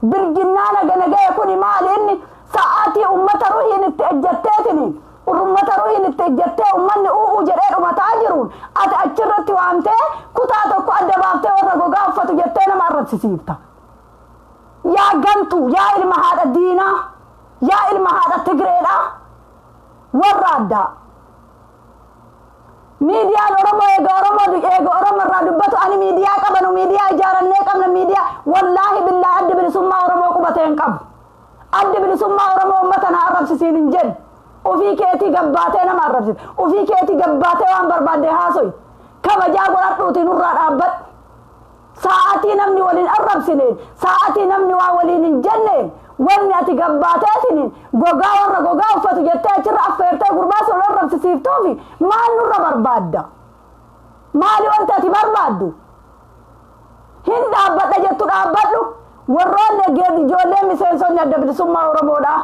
Bilginnaa naga nagaya kuni maali inni? Sa'aatii ummata ruhiin itti ejjetteetini, ummata ruhiin itti ejjettee ummanni u'uu jedhee dhumataa jiruun ati achirratti waamtee kutaa tokko adda baaftee warra gogaa uffatu jettee nama arrabsisiifta. Yaa gantu, yaa ilma haadha diinaa, yaa ilma haadha Tigreedha, warra addaa. Miidiyaan Oromoo eega Oromoo eega Oromoo irraa dubbatu ani miidiyaa qabanu, miidiyaa ijaarannee qabna, miidiyaa wallaahi billaahi Addi Bilisummaa Oromoo qubatee hin qabu. Addi Bilisummaa Oromoo uummata na arrabsisiin hin jennu. Ofii keetii gabbaatee nama arrabsite. Ofii keetii gabbaatee waan barbaadde haasoyi. Kabajaa godhadhuuti nurraa dhaabbadhu. Sa'aatii namni waliin arrabsineen, sa'aatii namni waa waliin hin jenneen, wanni ati gabbaateetiniin gogaa warra gogaa uffatu jettee achirra affeertee gurbaa sun arrabsisiiftuufi maal nurra barbaadda? Maali wanti ati barbaaddu? Hin dhaabbadha jettu, dhaabbadhu. Warroonni ijoolleen miseensonni Adda Bilisummaa Oromoodha.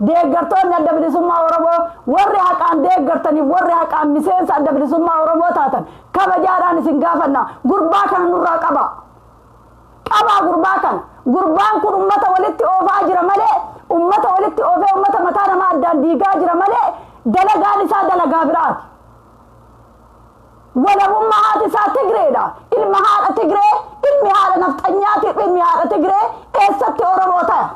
Deeggartoonni Adda Bilisummaa Oromoo, warri haqaan deeggartaniif warri haqaan miseensa Adda Bilisummaa Oromoo taatan, kabajaadhaan isin gaafanna. Gurbaa kana nurraa qaba. Qabaa gurbaa kana. Gurbaan kun ummata walitti oofaa jira malee, ummata walitti oofee ummata mataa namaa addaan diigaa jira malee dalagaan isaa dalagaa biraati. Walabummaa, haati isaa Tigreedha. Ilma haadha Tigree, ilmi haadha nafxanyaatiif ilmi haadha Tigree eessatti Oromoo ta'a?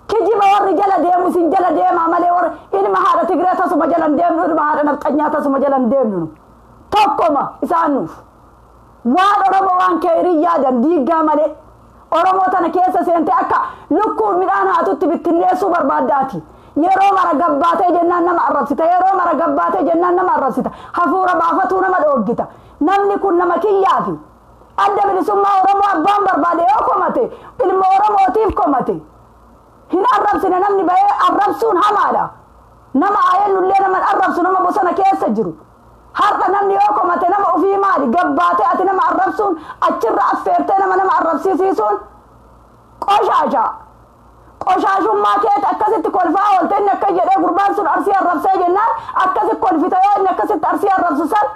Kijiba warri jala deemu isin jala deemaa malee warri ilma haadha Tigree tasuma jala hin deemnu, ilma haadha nafxanyaa tasuma jala hin deemnu. Tokkoma isaan nuuf. Waan Oromoo waan keerii yaadan diiggaa malee. Oromoo tana keessa seentee akka lukkuu midhaan haatutti bittinneessuu barbaaddaati. Yeroo mara gabbaatee jennaan nama arrabsita. Yeroo mara gabbaatee jennaan nama arrabsita. Hafuura baafatuu nama dhooggita. Namni kun nama kiyyaafi. Adda bilisummaa Oromoo abbaan barbaade yoo komate ilma Oromootiif komate. Hin arrabsine namni bahee arrabsuun hamaadha. Nama ayeennullee nama arrabsu nama bosona keessa jiru. Har'a namni yoo komate nama ofii maali gabbaatee ati nama arrabsuun achirra affeertee nama arrabsiisuun qoshaasha. Qoshaashummaa keeti akkasitti kolfaa oolte inni akka jedhee gurbaan sun Arsii arrabsee jennaan akkasi kolfite yoo inni akkasitti Arsii arrabsu san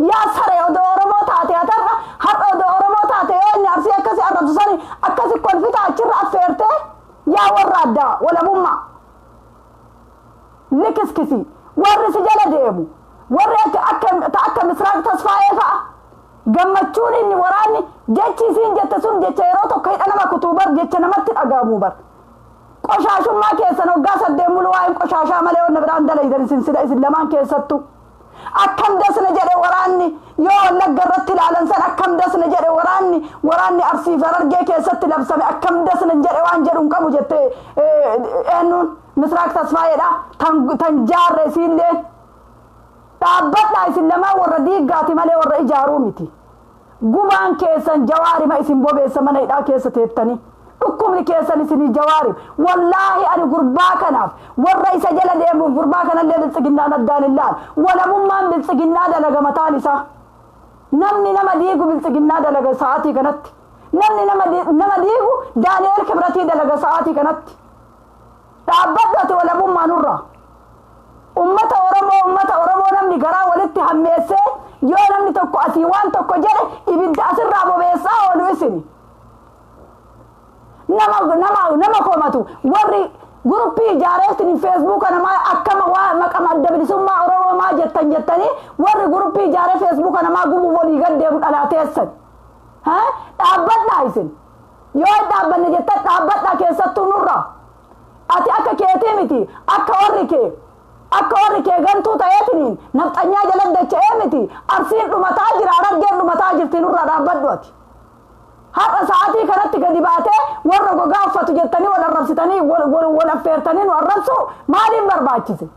yaa saree odoo Oromoo taate atarra har'a odoo Oromoo taate yoo inni Arsii akkasi arrabsu san akkasi kolfite achirra affeertee yaa warra addaa walabummaa. Likiskisi warri si jala deemu warri akka Misraaq Tasfaa'ee fa'a gammachuun inni waraanni jechi isiin jette sun jecha yeroo tokko hidha nama kutuu bar jecha namatti dhagahamuu bar. Qoshaashummaa keessan hoggaa saddeen mulu waa'een qoshaashaa malee wanna biraan dalaydan isin sida isin lamaan keessattu. Akkam dasna jedhe waraanni yoo Wallagga irratti ilaalan san akkam dasna jedhe waraanni Arsii fi Harargee keessatti labsame akkam dasna jedhe waan jedhu hin qabu jettee eenyuun Misraaq Tasfaa'eedha tan jaarre isiillee dhaabbadhaa isin lamaan warra diiggaati malee warra ijaaruu miti. Gubaan keessan jawaarima isin bobeessa mana hidhaa keessa teettanii. Dhukkubni keessan isinii jawaari. Wallaahi ani gurbaa kanaaf warra isa jala deemuuf gurbaa kanallee biltsiginnaan addaan hin laalu. Walabummaan biltsiginnaa dalaga mataan isaa. Namni nama diigu biltsiginnaa dalaga sa'aatii kanatti. Namni nama diigu Daani'eel Kibratii dalaga sa'aatii kanatti. Dhaabbadhu ati walabummaa nurraa. Ummata Oromoo namni garaa walitti hammeessee yoo namni tokko asii waan tokko jedhe ibidda asirraa bobeessaa oolu isini. Nama komatu warri guruppii ijaareetiin feesbuuka namaa akkama waa maqama adda bilisummaa Oromoo maa jettan jettanii warri guruppii ijaaree feesbuuka namaa gubuu walii gad deemu dhalaateessan. Dhaabbadhaa isin. Yoo hin dhaabbanne jettan dhaabbadhaa keessattuu nurraa. Ati akka keetii miti akka warri kee gantuu ta'eetiniin nafxanyaa jala dacha'ee miti Arsiin dhumataa jira Harargeen dhumataa jirti nurraa dhaabbadhu ati. Har'a sa'aatii kanatti gadi baatee warra gogaa uffatu jettanii wal arrabsitanii wal affeertanii nu arrabsu maaliif barbaachise?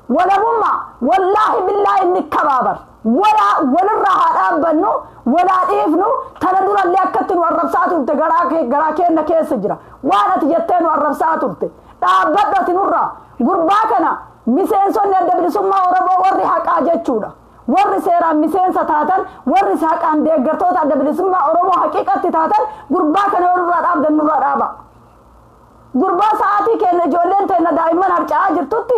Walabummaa wallaahi billaahi inni kabaabar walirraa haa dhaabbannu walaa dhiifnu tana durallee akkatti nu arrabsaa turte garaa keenna keessa jira waan ati jettee nu arrabsaa turte dhaabbadhu ati nurraa gurbaa kana miseensonni adda bilisummaa Oromoo warri haqaa jechuudha. Warri seeraan miseensa taatan warri haqaan deeggartoota adda bilisummaa Oromoo haqiiqatti taatan gurbaa kana yoo nurraa dhaabdan nurraa dhaaba. Gurbaa sa'aatii keenya ijoolleen teenya daa'imman harca'aa jirtutti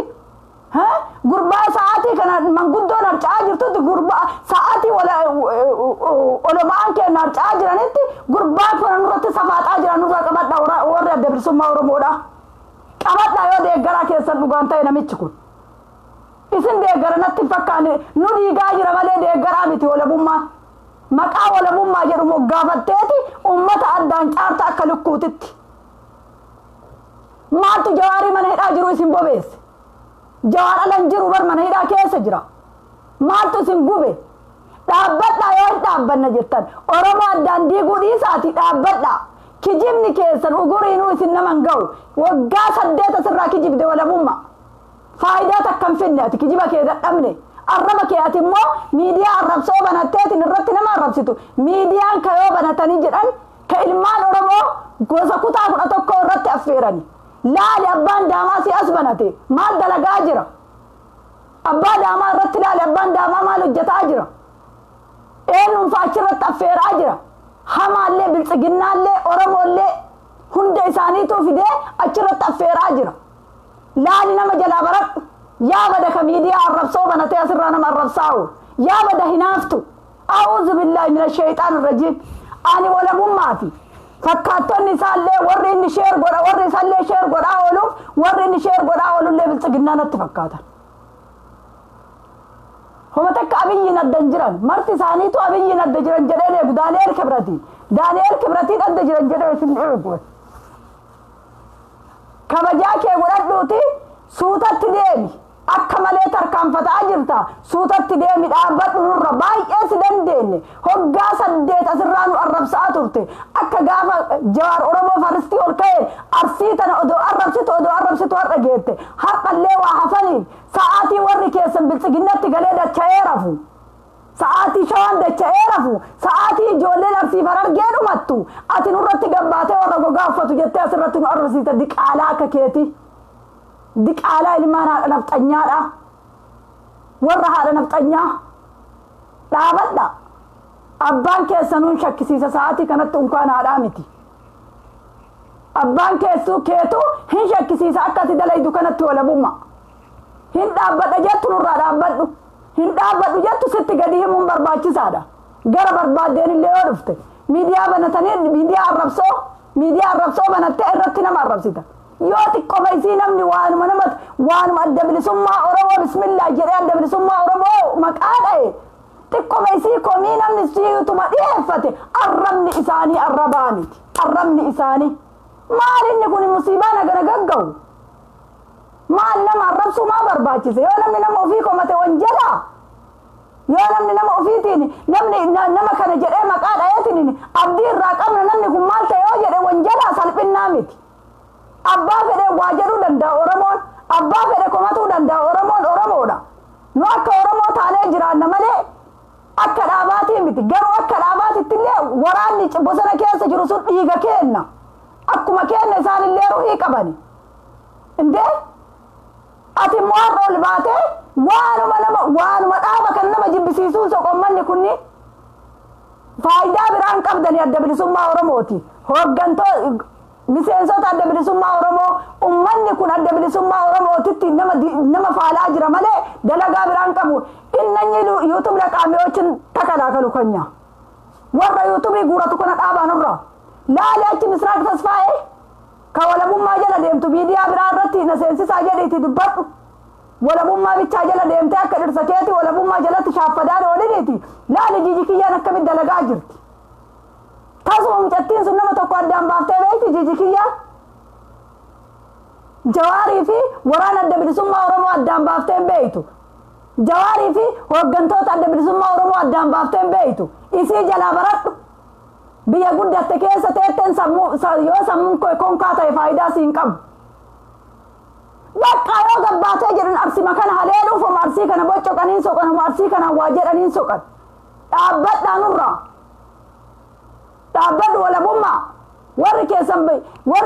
gurbaa sa'aatii kana manguddoon harca'aa jirtutti gurbaa sa'aatii olomaan keenya harca'aa jiranitti gurbaa kana nurratti safaaxaa jiran nurraa qabadha warri adda bilisummaa Oromoodha. Qabadha yoo deeggaraa keessan dhugaan ta'e namichi kun. Isin deeggara natti fakkaane nu dhiigaa jira malee deeggaraa miti walabummaa. Maqaa walabummaa jedhu moggaafatteeti uummata addaan caarta akka lukkuutitti. Maaltu jawaarii mana hidhaa jiru isin bobeesse? Jawaar alan jiru bar mana hidhaa keessa jira. Maaltu isin gube? Dhaabbadhaa yoo hin dhaabbanna jettan Oromoo addaan diiguu dhiisaati dhaabbadhaa. Kijibni keessan uguriinuu isin nama hin ga'u. Waggaa 8 asirraa kijibde walabummaa. Faayidaa takka hin finne ati kijiba kee dadhabne arraba kee ati immoo miidiyaa arrabsoo banatteetiin irratti nama arrabsitu miidiyaan kayoo banatanii jedhan ka ilmaan Oromoo gosa kutaa 11 irratti affeerani. Laali abbaan daamaa si as banate maal dalagaa jira? Abbaa daamaa irratti laali abbaan daamaa maal hojjetaa jira? Eenyuun fa'aa achirratti affeeraa jira? Hamaallee biltsiginnaallee Oromoollee hunda isaaniitu fidee achirratti affeeraa jira. Laali nama jalaa baradhu yaa bada ka miidiyaa arrabsoo banatee asirraa nama arrabsaa'u yaa bada hinaaftu a'uuzu billaahi mina shayxaan rajiim ani walabummaati fakkaattonni isaallee warri inni sheer godha warri isaallee sheer godhaa ooluuf warri inni sheer godhaa oolullee biltsiginnaa natti fakkaatan. Homa takka Abiyyiin adda hin jiran marti isaaniitu Abiyyiin adda jiran jedheen eegu Daani'eel Kibratii Daani'eel Kibratiin adda jiran jedhee isin eegu. Kabajaa kee godhadhuuti suutatti deemi akka malee tarkaanfataa jirta suutatti deemi dhaabbadhu nurra baay'ee si dandeenye hoggaa 8 asirraa nu arrabsaa turte akka gaafa jawaar Oromoo faristii ol ka'e Arsii tana odoo arrabsitu har'a geette har'allee waa hafaniif sa'aatii warri keessan biltsiginnatti galee dacha'ee rafu Sa'aatii Shawaan dacha'ee rafu, sa'aatii ijoolleen Arsiif Harargee dhumattu, ati nurratti gabbaatee warra gogaa uffatu jettee asirratti nu arrabsiita. Diqaalaa akka keeti. Diqaalaa ilmaan haadha nafxanyaadha. Warra haadha nafxanyaa dhaabadha. Abbaan keessanuun shakkisiisa sa'aatii kanatti, unkaan haadhaa miti. Abbaan keessuu keetu hin shakkisiisa akka ati dalaydu kanatti. Walabummaa hin dhaabbadha jettu, nurraa dhaabbadhu. Hin dhaabbadhu jettu, sitti gadi himuun barbaachisaadha. Gara barbaaddeen illee yoo dhufte, miidiyaa banatanii miidiyaa arrabsoo banattee irratti nama arrabsita. Yoo xiqqoma isii namni waanuma nama waanuma Adda Bilisummaa Oromoo bismillaa jedhee Adda Bilisummaa Oromoo maqaa dha'e, xiqqoma isii komii namni siituma dhiyeeffate, arrabni isaanii arrabaa miti. Arrabni isaanii maal? Inni kun musiibaa nagana gagga'u. Maal nama arrabsuu maa barbaachise? Yoo namni nama ofii komate wanjalaa? Yoo namni nama ofiitiin, namni nama kana jedhee maqaa dha'eetiin, abdii irraa qabna, namni kun maal ta'e yoo jedhe wanjalaa? Salphinnaa miti. Abbaa fedhe waa jedhuu danda'a Oromoon. Abbaa fedhe komatuu danda'a Oromoon. Oromoodha. Nu akka Oromoo taanee jiraanna malee akka dhaabaatii miti. Garuu akka dhaabaatitti illee waraanni bosona keessa jiru sun dhiiga keenna. Akkuma keenna isaanillee ruhii qabani. Indee ati immoo har'a ol baatee waanuma nama, waanuma dhaaba kan nama jibbisiisuun soqommanni kunni faayidaa biraan qabdani Adda Bilisummaa Oromooti. Hooggantoo miseensota Adda Bilisummaa Oromoo, ummanni kun Adda Bilisummaa Oromootitti nama faalaa jira malee dalagaa biraan qabu. Innanyi YouTube ለቃሚዎችን ተከላከሉ ከኛ። Warra YouTubeii guuratu kana dhaabaa nurraa. Laali, achi Misraaq Tasfaa'ee ka walabummaa jala deemtu, miidiyaa biraa irratti na seensisaa jedhiiti dubbadhu. Walabummaa bichaa jala deemtee akka dhirsa keeti walabummaa jalatti shaaffadaan ooliniiti. Laali, Jiji Kiyyaan akkamitti dalagaa jirti. Tasuma mucattiin sun nama tokko addaan baaftee beekti Jiji Kiyyaan? Jawaarii fi waraana Adda Bilisummaa Oromoo addaan baaftee hin beektu. Jawaarii fi hooggantoota Adda Bilisummaa Oromoo addaan baaftee hin beektu. Isii jalaa baradhu. Biyya guddatte keessa teetteen sammuu, yoo sammuun koo konkaa ta'e faayidaa siin qabu. Bakka yoo gabbaatee jedhan Arsima kana haleeluuf, homa Arsii kana boccoqaniin soqan, homa Arsii kanaan waa jedhaniin soqan. Dhaabbadhaa nurraa. Dhaabbadhu walabummaa. Warri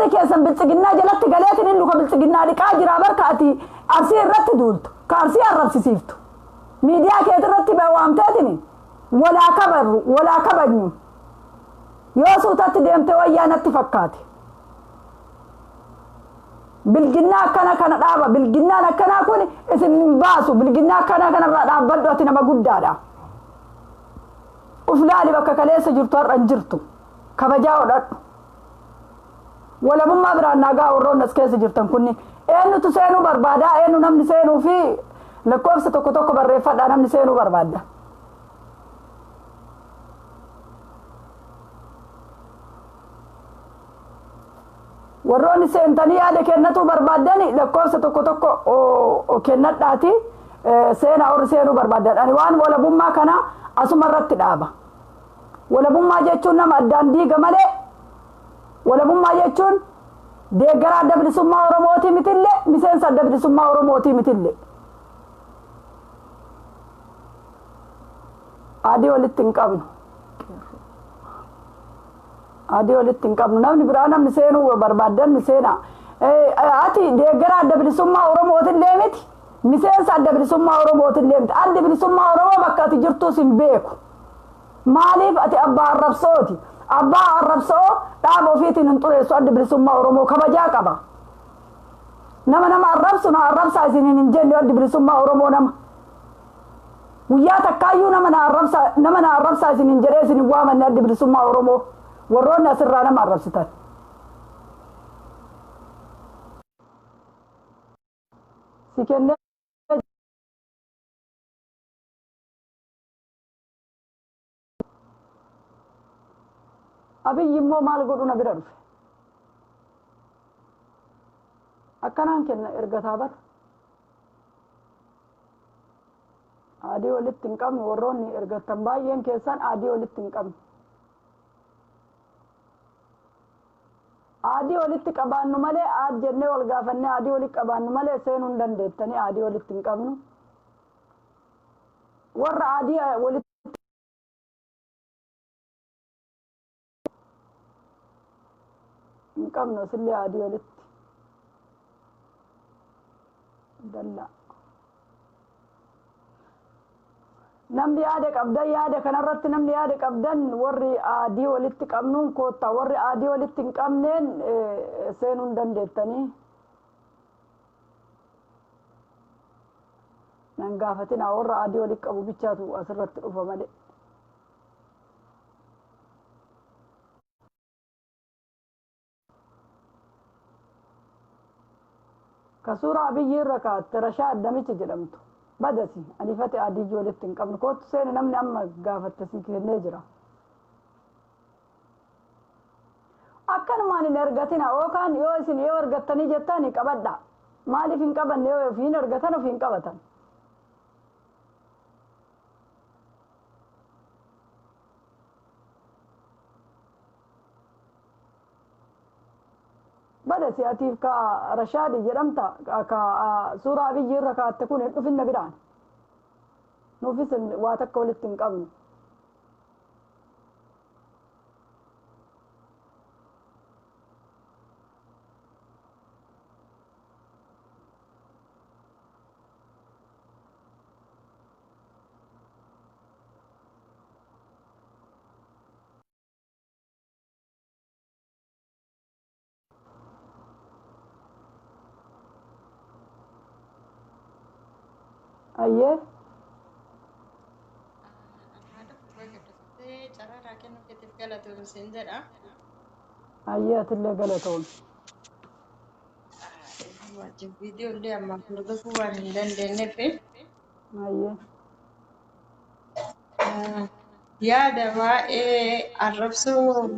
keessan biltsiginnaa jalatti galeetiin hin luka biltsiginnaa dhiqaa jira barka ati Arsii irratti duultu, ka Arsii arrabsisiiftu. Miidiyaa keetii irratti waamteetiin walaa kabarru, walaa kabajnu. Yoo suutatti deemte wayyaa natti fakkaate. Bilginnaa akkana kana dhaaba. Bilginnaan akkanaa kun isin hin baasu. Bilginnaa akkanaa kanarraa dhaabbadhu. Ati nama guddaadha. Uf laali, bakka kaleessa jirtu har'a hin jirtu. Kabajaa godhadhu. Walabummaa biraan nagaa. Warroonni as keessa jirtan kunni eenyutu seenuu barbaadaa? Eenyu namni seenuu fi lakkoofsa tokko tokko barreeffadhaa, namni seenuu barbaadda. Warroonni seentanii yaada kennatuu barbaaddani lakkoofsa tokko tokko kennadhaati seenaa, warri seenuu barbaadan. Ani waan walabummaa kana asuma irratti dhaaba. Walabummaa jechuun nama addaan diiga malee, walabummaa jechuun deeggaraa Adda Bilisummaa Oromootii mitillee, miseensa Adda Bilisummaa Oromootii mitillee. Adii walitti hin qabnu. Adii walitti hin qabnu. Namni biraa, namni seenuu barbaaddan seenaa. Ati deeggaraa Adda Bilisummaa Oromootillee miti. Miseensa Adda Bilisummaa Oromootillee miti. Addi Bilisummaa Oromoo bakka ati jirtus hin beeku. Maaliif? Ati abbaa arrabsooti. Abbaa arrabsoo dhaaba ofiitiin hin xureessu. Addi Bilisummaa Oromoo kabajaa qaba. Nama nama arrabsu na arrabsaa isiniin hin jenne Addi Bilisummaa Oromoo nama. Guyyaa takkaayyuu nama na arrabsaa, nama na arrabsaa isiniin jedhee isin hin waamanne Addi Bilisummaa Oromoo, warroonni asirraa nama arrabsitan. Si kennee Abiyyi immoo maal godhu na bira dhufe? Akkanaan kenna ergataa bara. Adii walitti hin qabnu. Warroonni ergattan baay'een keessan adii walitti hin qabnu. Adii walitti qabaannu malee, aad jennee wal gaafannee adii walitti qabaannu malee seenuu hin dandeettanii. Adii walitti hin qabnu. Warra adii walitti Hin qabnu asillee adii walitti. Dallaa. Namni yaada qabdan, yaada kanarratti namni yaada qabdan, warri adii walitti qabnuun koottaa, warri adii walitti hin qabneen seenuu hin dandeettanii. Nan gaafatina, warra adii walitti qabu bichaatu asirratti dhufa malee. Ka suuraa Abiyyi irra kaa'atte Rashaa namicha jedhamtu. Badasi anifate adii walitti hin qabnu, kootu seeni. Namni amma gaafatte sii kennee jira. Akkanumaan hin ergatina, yookaan yoo isin yoo ergattanii jettani qabadha. Maaliif hin qabanne? Yoo ofiin ergatan ofiin qabatan. Badasi atiif ka Rashaadi jedhamta, ka suuraa Abiyyi irra kaa'atte kun hin dhufinna biraan. Nuufis waa takka walitti hin qabnu. Ayyee. Carraa kennuu keetiif galatoomii siin jedha. Ayyee, atillee galatoom. Wajjin viidiyoo illee ammaaf hordofuu waan hin dandeenyeef Ayyee. yaada waa'ee arrabsoo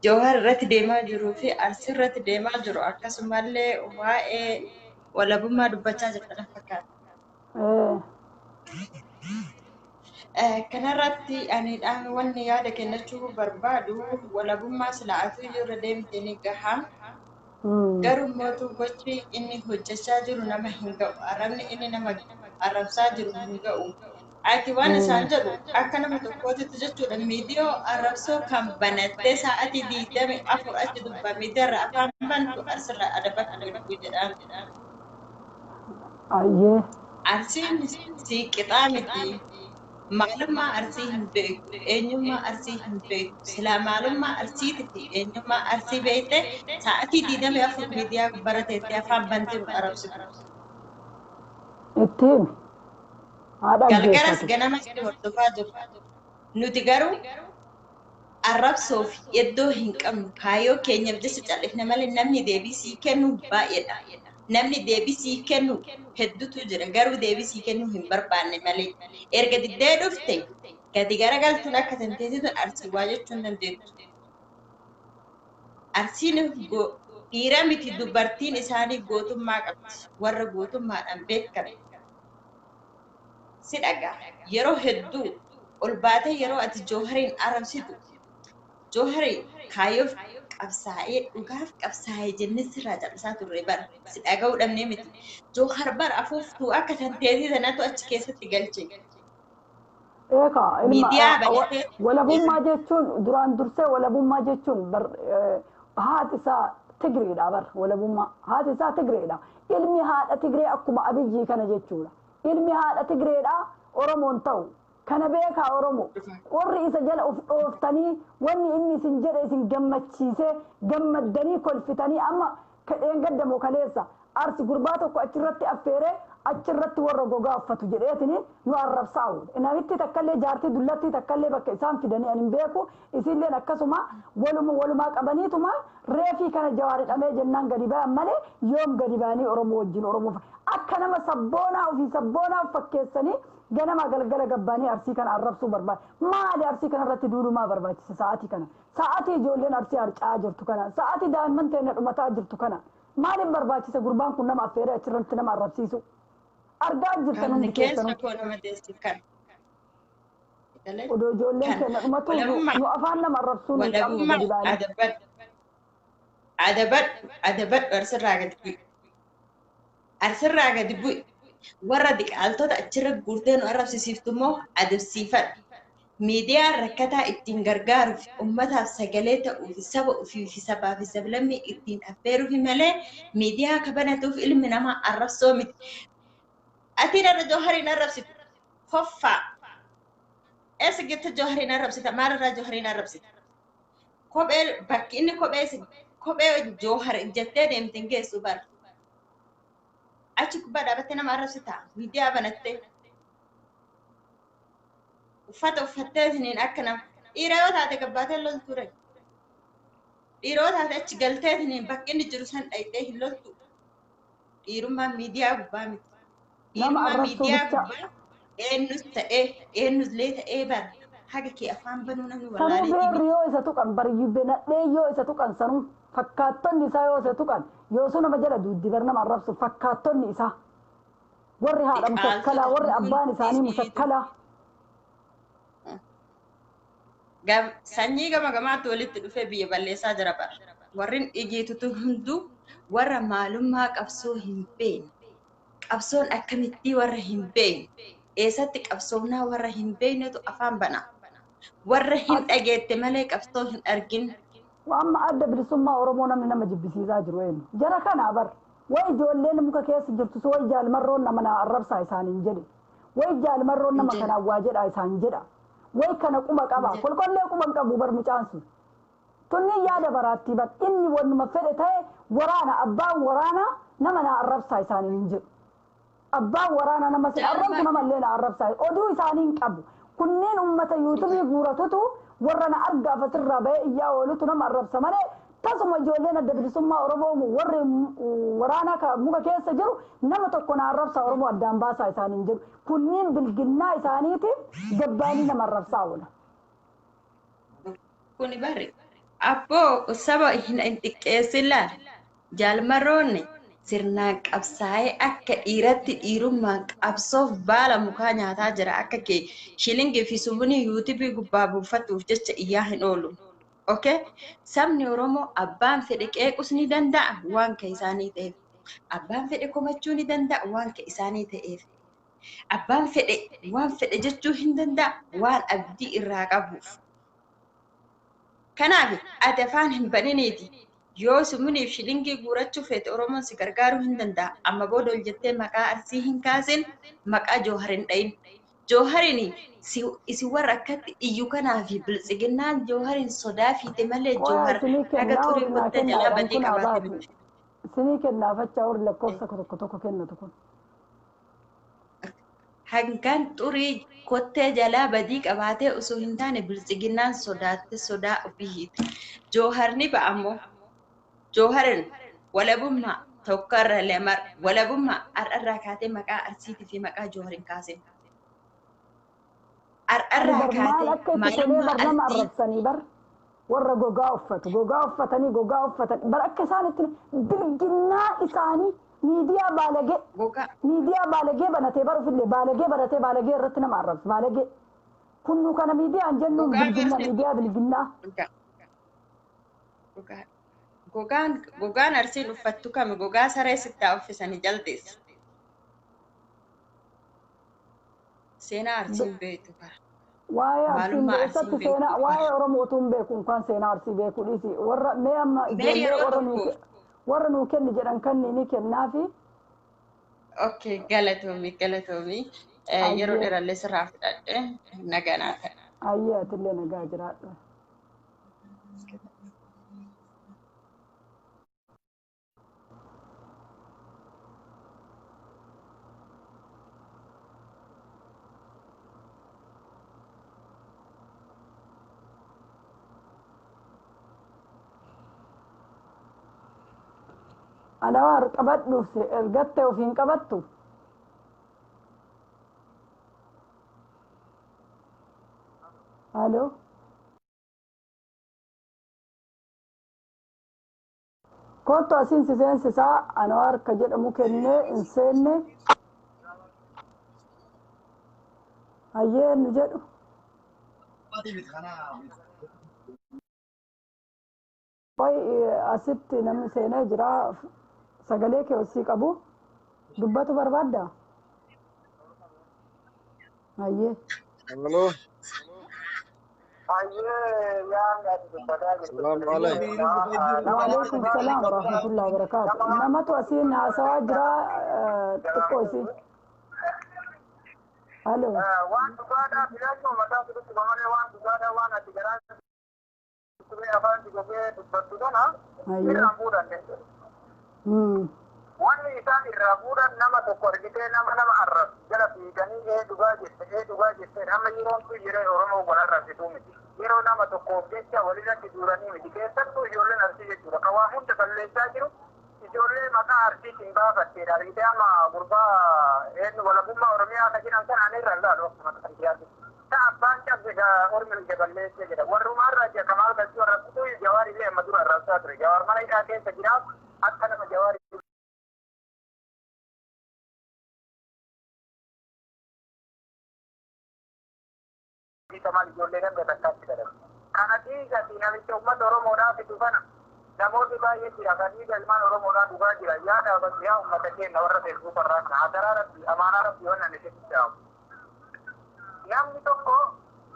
Jawahar irratti deemaa jiruu fi Arsii irratti deemaa jiru, akkasumallee waa'ee walabummaa dubbachaa jirta na fakkaata. Kanarratti ani wanni yaada kennachuu barbaadu, walabummaa silaa atuu irra deemte ni gaha. Garuu mootuu gochi inni hojjechaa jiru nama hin ga'u. Arrabni inni nama arrabsaa jiru hin ga'u. Ati waan isaan jedhu akka nama tokkootitti jechuudha, miidiyoo arrabsoo kan banattee sa'aatii 24 achi dubbaa miidiyaarra afaan bantu asirra adabatti gadi jedhaan. Ayyee. Arsiin si qixaa miti. Maalummaa Arsii hin beeku. Eenyummaa Arsii hin beeku. Silaa maalummaa Arsiitii fi eenyummaa Arsii beekte sa'aatii 24 miidiyaa barateetti afaan bantee nu arrabsitu. Ittiin. Haadha Galgalas ajjeeffatu. ganamas hordofaa jiru. Nuti garuu arrabsoof iddoo hin qabnu. Kaayyoo keenyaaf jecha cal'ifne malee namni deebii sii kennu baay'eedha. Namni deebii sii kennu hedduutu jira. Garuu deebii sii kennuu hin barbaanne malee. Erga diddee dhufte gadi garagaltuun akka tanteetitu Arsii waa jechuu hin dandeettu. Arsiin dhiira miti dubartiin isaanii gootummaa qabdi. Warra gootummaadhaan beekame. Si dhagaa. Yeroo hedduu ol baatee yeroo ati Joohariin arrabsitu, Jooharii kaayyoof qabsaa'ee, dhugaaf qabsaa'ee jennee sirraa callisaa turre bara. Si dhaga'uu dhabnee miti. Joohar bara afuuftuu akka tanteetii sanatu achi keessatti galche. Eekaa ilma Miidiyaa banatee walabummaa jechuun, duraan dursee walabummaa jechuun bar haati isaa Tigreedha bar, walabummaa haati isaa Tigreedha. Ilmi haadha Tigree akkuma Abiyyii kana jechuudha. Ilmi haadha Tigreedha Oromoon ta'u. Kana beekaa Oromoo. Warri isa jala of dhooftanii, wanni inni isin jedhe isin gammachiisee gammaddanii kolfitanii, amma kadheen gaddamoo kaleessa Arsi gurbaa tokko achirratti affeeree achirratti warra gogaa uffatu jedheetini nu arrabsaa'u. Namitti takkallee, jaartii dullattii takkallee bakka isaan fidanii ani hin beeku. Isilleen akkasuma waluma walumaa qabaniituma reefii kana Jawaar hidhamee jennaan gadi bayan malee, yoom gadi bayanii Oromoo wajjin Oromoo akka nama sabboonaa ofii sabboonaa of fakkeessanii ganama galgala gabbaanii Arsii kana arrabsuu barbaada. Maali Arsii kana irratti duulumaa barbaachisa sa'aatii kana? Sa'aatii ijoolleen Arsii harca'aa jirtu kana, sa'aatii daa'imman teenya dhumataa jirtu kana. Maaliif barbaachisa gurbaan kun nama affeeree achirratti nama arrabsiisu? Argaa jirtan Kan hundi keessa keessanuu. koo nama deessi kan. Odoo ijoolleen Kan keenya dhumatu walabummaa nu afaan nama arrabsuu nu hin qabnu walabummaa gadi baanee. Adabadhu, adabadhu, adabadhu, Arsirraa gadi bu'i. Arsirraa gadi bu'i. Warra diqaaltota achirra guurtee nu arrabsisiiftu immoo adabsiifadhu. Miidiyaan rakkataa ittiin gargaaruuf, uummataaf sagalee ta'uuf, saba ofii fi sabaa fi sablammii ittiin affeeruuf malee miidiyaa kabanatuuf ilmi namaa arrabsoo miti. Ati irra Joohariin arrabsitu. Hoffaa. Eessa getta Joohariin arrabsita? Maalirraa Joohariin arrabsita? Kophee bakki inni kophee kophee Joohar jettee deemte hin geessu bara. Achi gubbaa dhaabattee nama arrabsita. Miidiyaa banattee. Uffata uffattee isiniin akka nama dhiira yoo taate gabbaatee loltu ture. Dhiira yoo taate achi galtee isiniin bakki inni jiru san dhayitee hin loltu. Dhiirummaan miidiyaa gubbaa miti. Nama Dhiirummaan arrabsuu miidiyaa bicha. gubbaa eenyus ta'ee eenyus-lee ta'ee bara haga kee afaan banuu namni Sanuu wallaalee beerri yoo isa tuqan bariyyuu nadhee yoo isa tuqan sanuu fakkaattonni isaa yoo isa tuqan yoo sun nama jala duuddi bar nama arrabsu fakkaattonni isaa warri haadha mushakkalaa warri abbaan isaanii mushakkalaa. Sanyii gama gamaatti walitti dhufee biyya balleessaa jira bara. Warreen dhigeetutu hunduu warra maalummaa qabsoo hin beekne. Qabsoon akkamittii warra hin beekne. Eessatti qabsoomnaa warra hin beeknetu afaan bana. Warra hin dhageette malee qabsoo hin argin. Amma adda bilisummaa Oromoo namni nama jibbisiisaa jiru eenyu? Jara kanaa bar. Way ijoolleen muka keessa jirtu sun way jaalmarroon nama na arrabsaa isaaniin jedhe. Way jaalmarroon nama kanaan waa jedhaa isaan jedha. Way kana quba qaba. Kolkollee quba hin qabu bar mucaan sun. Tunni yaada baraattii bar inni wannuma fedhe ta'e waraana abbaan waraanaa nama na arrabsaa isaaniin hin jedhu. Abbaan waraanaa nama sin arrabsu namallee na arrabsaa. Oduu isaanii hin qabu. Kunneen uummata yuutuubii guuratutu warra na argaaf asirraa bahee iyyaa oolutu nama arrabsa malee tasuma ijoolleen adda bilisummaa Oromoo warri waraana muka keessa jiru nama tokko na arrabsaa Oromoo addaan baasaa isaaniin jedhu. Kunniin bilginnaa isaaniitiif gabbaanii nama arrabsaa oola. Kuni bari abboo saba hin xiqqeessin laal. Jaalmarroonni sirnaan qabsaa'ee akka dhiiratti dhiirummaan qabsoof baala mukaa nyaataa jira akka kee shilingii fi sumunii yuutuubii gubbaa buufachuuf jecha iyyaa hin oolu. Okay? Sabni Oromoo abbaan fedhe qeequs ni danda'a waan ka isaanii ta'eef. Abbaan fedhe komachuu ni danda'a waan ka isaanii ta'eef. Abbaan fedhe waan fedhe jechuu hin danda'a waan abdii irraa qabuuf. Kanaaf ati afaan hin baniniiti. Yoo sumuniif shilingii guurachuu feete Oromoon si gargaaruu hin danda'a. Amma booda ol jettee maqaa Arsii hin kaasin, maqaa Joohar hin dhayin. Jooharin isin warra akkatti iyyu kanaa fi biltsiginnaan Jooharin sodaa fiite malee Joohar haga xurii kottee jalaa badii qabaate miti. Isinii kennaa fachaa warri lakkoofsa tokko tokko kennatu kun. Hangaan xurii kottee jalaa badii qabaatee osoo hin taane biltsiginnaan sodaatte sodaa ofii hiite. Jooharni ba'ammoo Jooharin walabummaa tokkorra lamar walabummaa har'arraa kaatee maqaa Arsiitii fi maqaa Jooharin kaasin. Har'arraa Maal akka kaatee itti tolee maalummaa bar nama Arsii arrabsanii bar warra gogaa uffatu gogaa uffatanii gogaa uffatan bar akka isaan itti bilginnaa isaanii miidiyaa baalagee gogaa miidiyaa baalagee banatee bar ofillee baalagee banatee baalagee irratti nama arrabsu baalagee kunnu kana miidiyaan jennuun Gogaa bilginnaa barsiisu. miidiyaa bilginnaa. Gogaa. Gogaa. Gogaan gogaan Arsiin uffattu kami gogaa saree sittaa uffisanii jaldeessu. Seenaa Arsiin beektu bara. Waa'ee Arsiin Maalummaa Arsiin keessatti beektu seenaa bara. waa'ee Oromoo utuu hin beeku inkaan seenaa Arsii beeku dhiisi warra mee amma Mee ijoollee yeroo warra nuu tokko warra nuu kenni jedhan kanni ni kennaafi Okay, galatoomi galatoomi. Yeroo ayyee dheerallee sirraa fudhadhe nagaa naa ta'a. ayyee atillee nagaa jiraadhu. Anawaar qabadhuuf ergattee ofiin qabattu. Halo. Kottu asiin si seensisaa Anawaar ka jedhamu kennee hin seenne hayyee nu jedhu. Qoy asitti namni seenee jira sagalee kee osii qabu dubbatu barbaadda? Hayyee. Aloo, Hayyee yaadni ati dubbataa jirtu. Salaamu alaikum. Waalaikum salaam warahmatullahi wabarakaatu. Namatu asiin haasawaa jira xiqqoo isii. Halo. Waan dhugaadhaa filannoo mataa sirriitti malee waan dhugaadhaa waan ati garaa turee afaan si gogee dubbattu kana irraan fuudhan jechuudha. Wanni isaan irraa fuudhan nama tokko argitee nama nama arrabsu jala fiiganii ee dhugaa jette ee dhugaa jette amma yeroon kun yeroo Oromoo wal arrabsituu miti. Yeroo nama tokkoof jecha walirratti duuranii miti. Keessattuu ijoolleen Arsii jechuudha. Kan waa hunda balleessaa jiru ijoollee maqaa Arsiitiin baafatteedha. Argitee amma gurbaa eenyu walabummaa Oromiyaa akka jedhan sana ani irra ilaalu akkuma kan dhiyaatu. Ta abbaan cabse ormi ija balleessee jedha. Warrumaa irraa jira Kamaal Galchuu arrabsituu Jawaar illee amma dura arrabsaa ture. Jawaar mana hidhaa keessa jiraaf akka nama Jawaar Kamaal ijoollee ganda takkaatti kadhatu. Kana dhiigati namicha uummata Oromoodhaa fidu kana namoonni baay'ee jira kan dhiiga ilmaan Oromoodhaa dhugaa jira. Yaada yaa uummata keenya warra Feesbuuk irraa kana hadaraa rabbi amaanaa rabbi wannan isitti dhaamu. Namni tokko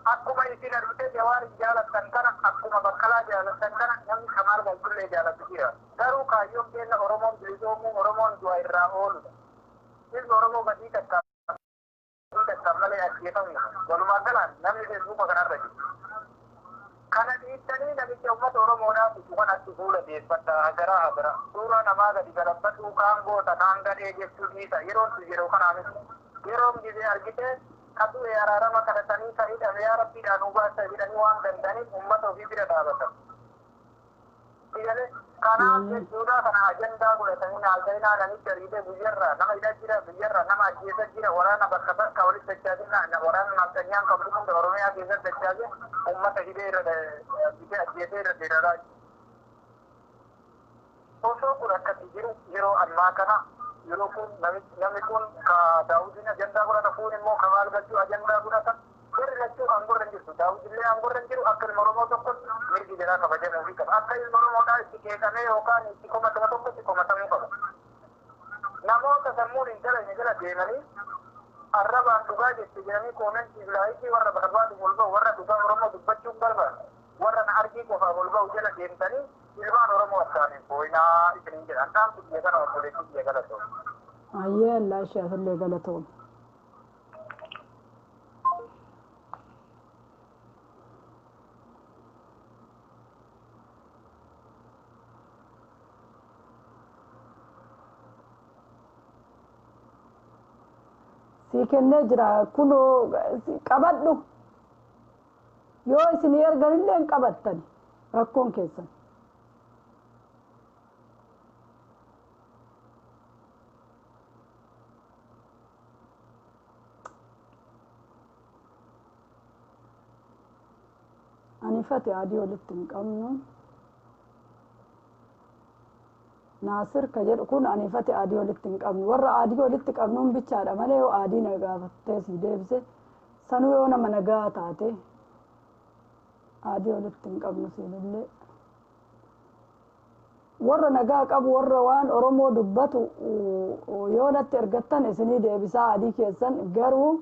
akkuma isin argitee Jawaarin jaalattan kana akkuma Baqqalaa jaalattan kana namni Kamaal Galchullee jaalatu jira. Garuu kaayyoon keenya Oromoon bilisoomuu Oromoon du'a irraa ooludha. Ilmi Oromoo badii takka malee ajjeefamu. Walumaa galaan namni Feesbuuka kanarra jiru. Kana dhiittanii namicha uummata Oromoodhaaf fidu kanatti fuula deeffadha. Hagaraa hagara. Suuraa namaa gadi galabbadhu kaan goota kaan gadhee jechuu dhiisa. Yeroon sun yeroo kanaa miti. Yeroon gizee argitee ka du'e araarama kadhatanii ka hidhame yaa rabbiidhaan nu baasa jedhanii waan danda'aniif uummata ofii bira dhaabatan. Kanaaf jechuudha kana ajandaa godhatanii naasa'inaa namicha argitee guyyarraa nama hidhaa jira biyyarraa nama ajjeesa jira waraana bakka bakka walitti dachaasin waraana nafxanyaan qabdu hunda Oromiyaa keessatti dachaasin uummata hidhee irra bitee ajjeesee irra dheeraraa jira. Osoo kun akkasii jiru yeroo ammaa kana yeroo kun namni kun ka Daawudiin ajandaa godhata fuun immoo Kamaal Galchuu ajandaa godhata. Warri lachuu aangorra hin jirtu. Daawudillee aangorra hin jiru akka ilma Oromoo tokkotti mirgi jaraa kabajamuu qaba. Akka ilma Oromoodhaa itti qeeqamee yookaan itti komatama tokkotti komatamuu qaba. Namoota sammuun hin dalagne jala deemanii arrabaan dhugaa jette jedhanii koomentii laayikii warra barbaadu ol ba'u warra dhugaa Oromoo dubbachuun barbaadu warra na argii qofaaf ol ba'u jala deemtanii ilmaan Oromoo akkaaniin boo'inaa isiniin jedhan. Dhaamsi biyya kana obboleettii biyya galatoom. Ayyee allaa ishee afillee galatoom. Sii kennee jira kunoo qabadhu yoo isin erganillee hin qabattan rakkoon keessan. Anifate adii walitti hin qabnu. Naasir ka jedhu kun anifate adii walitti hin qabnu. Warra adii walitti qabnuun bichaadha malee yoo adii na gaafattee si deebise sanuu yoo nama nagaa taate adii walitti hin qabnu siinillee. Warra nagaa qabu warra waan Oromoo dubbatu yoo natti ergattan isinii deebisaa adii keessan garuu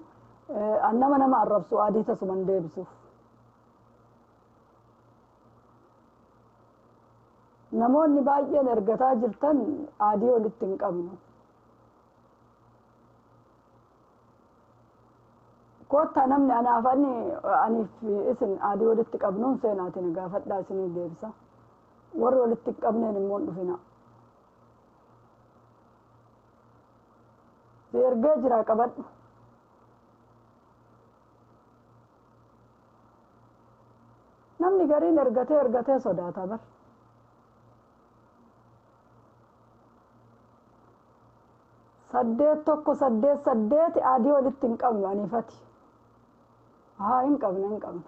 nama nama arrabsu adii tasuman deebisuuf. Namoonni baay'een ergataa jirtan adii walitti hin qabnu. Kottaa namni anaaf aniif isin adii walitti qabnuun seenaatiin gaafadhaa isinii deebisa. Warri walitti hin qabneen immoo hin dhufina. Si ergee jira qabadhu. Namni gariin ergatee ergatee sodaata bar. 8 1 8 8 adii walitti hin qabnu anifati. Haa hin qabne hin qabne.